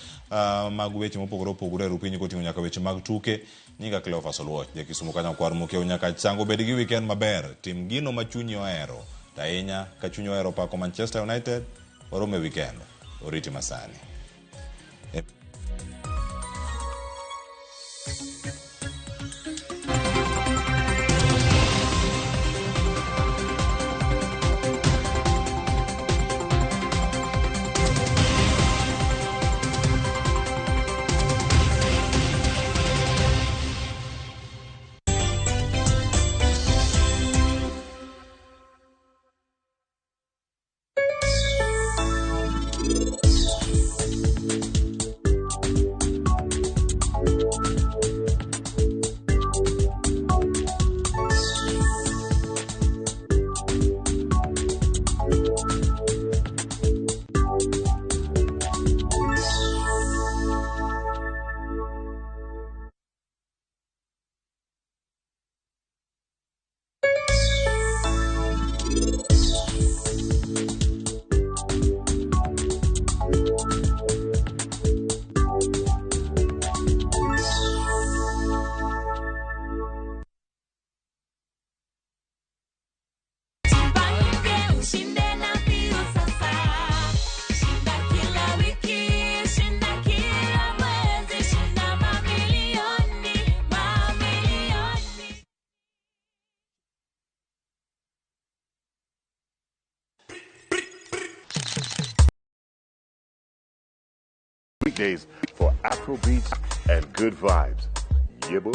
mag weche mopogore opogore e rupiny koting'o nyaka weche mag tuke. Nyinga Cleophas Oluoch, ja Kisumu kanyo kwar mokiewo nyaka chango bed gi weekend maber. Tim gino ma chunyi ohero. To ahinya ka chunyi ohero pako Manchester United, warom e weekend. Oriti masani. Weekdays for Afro beats and good vibes. Yebo.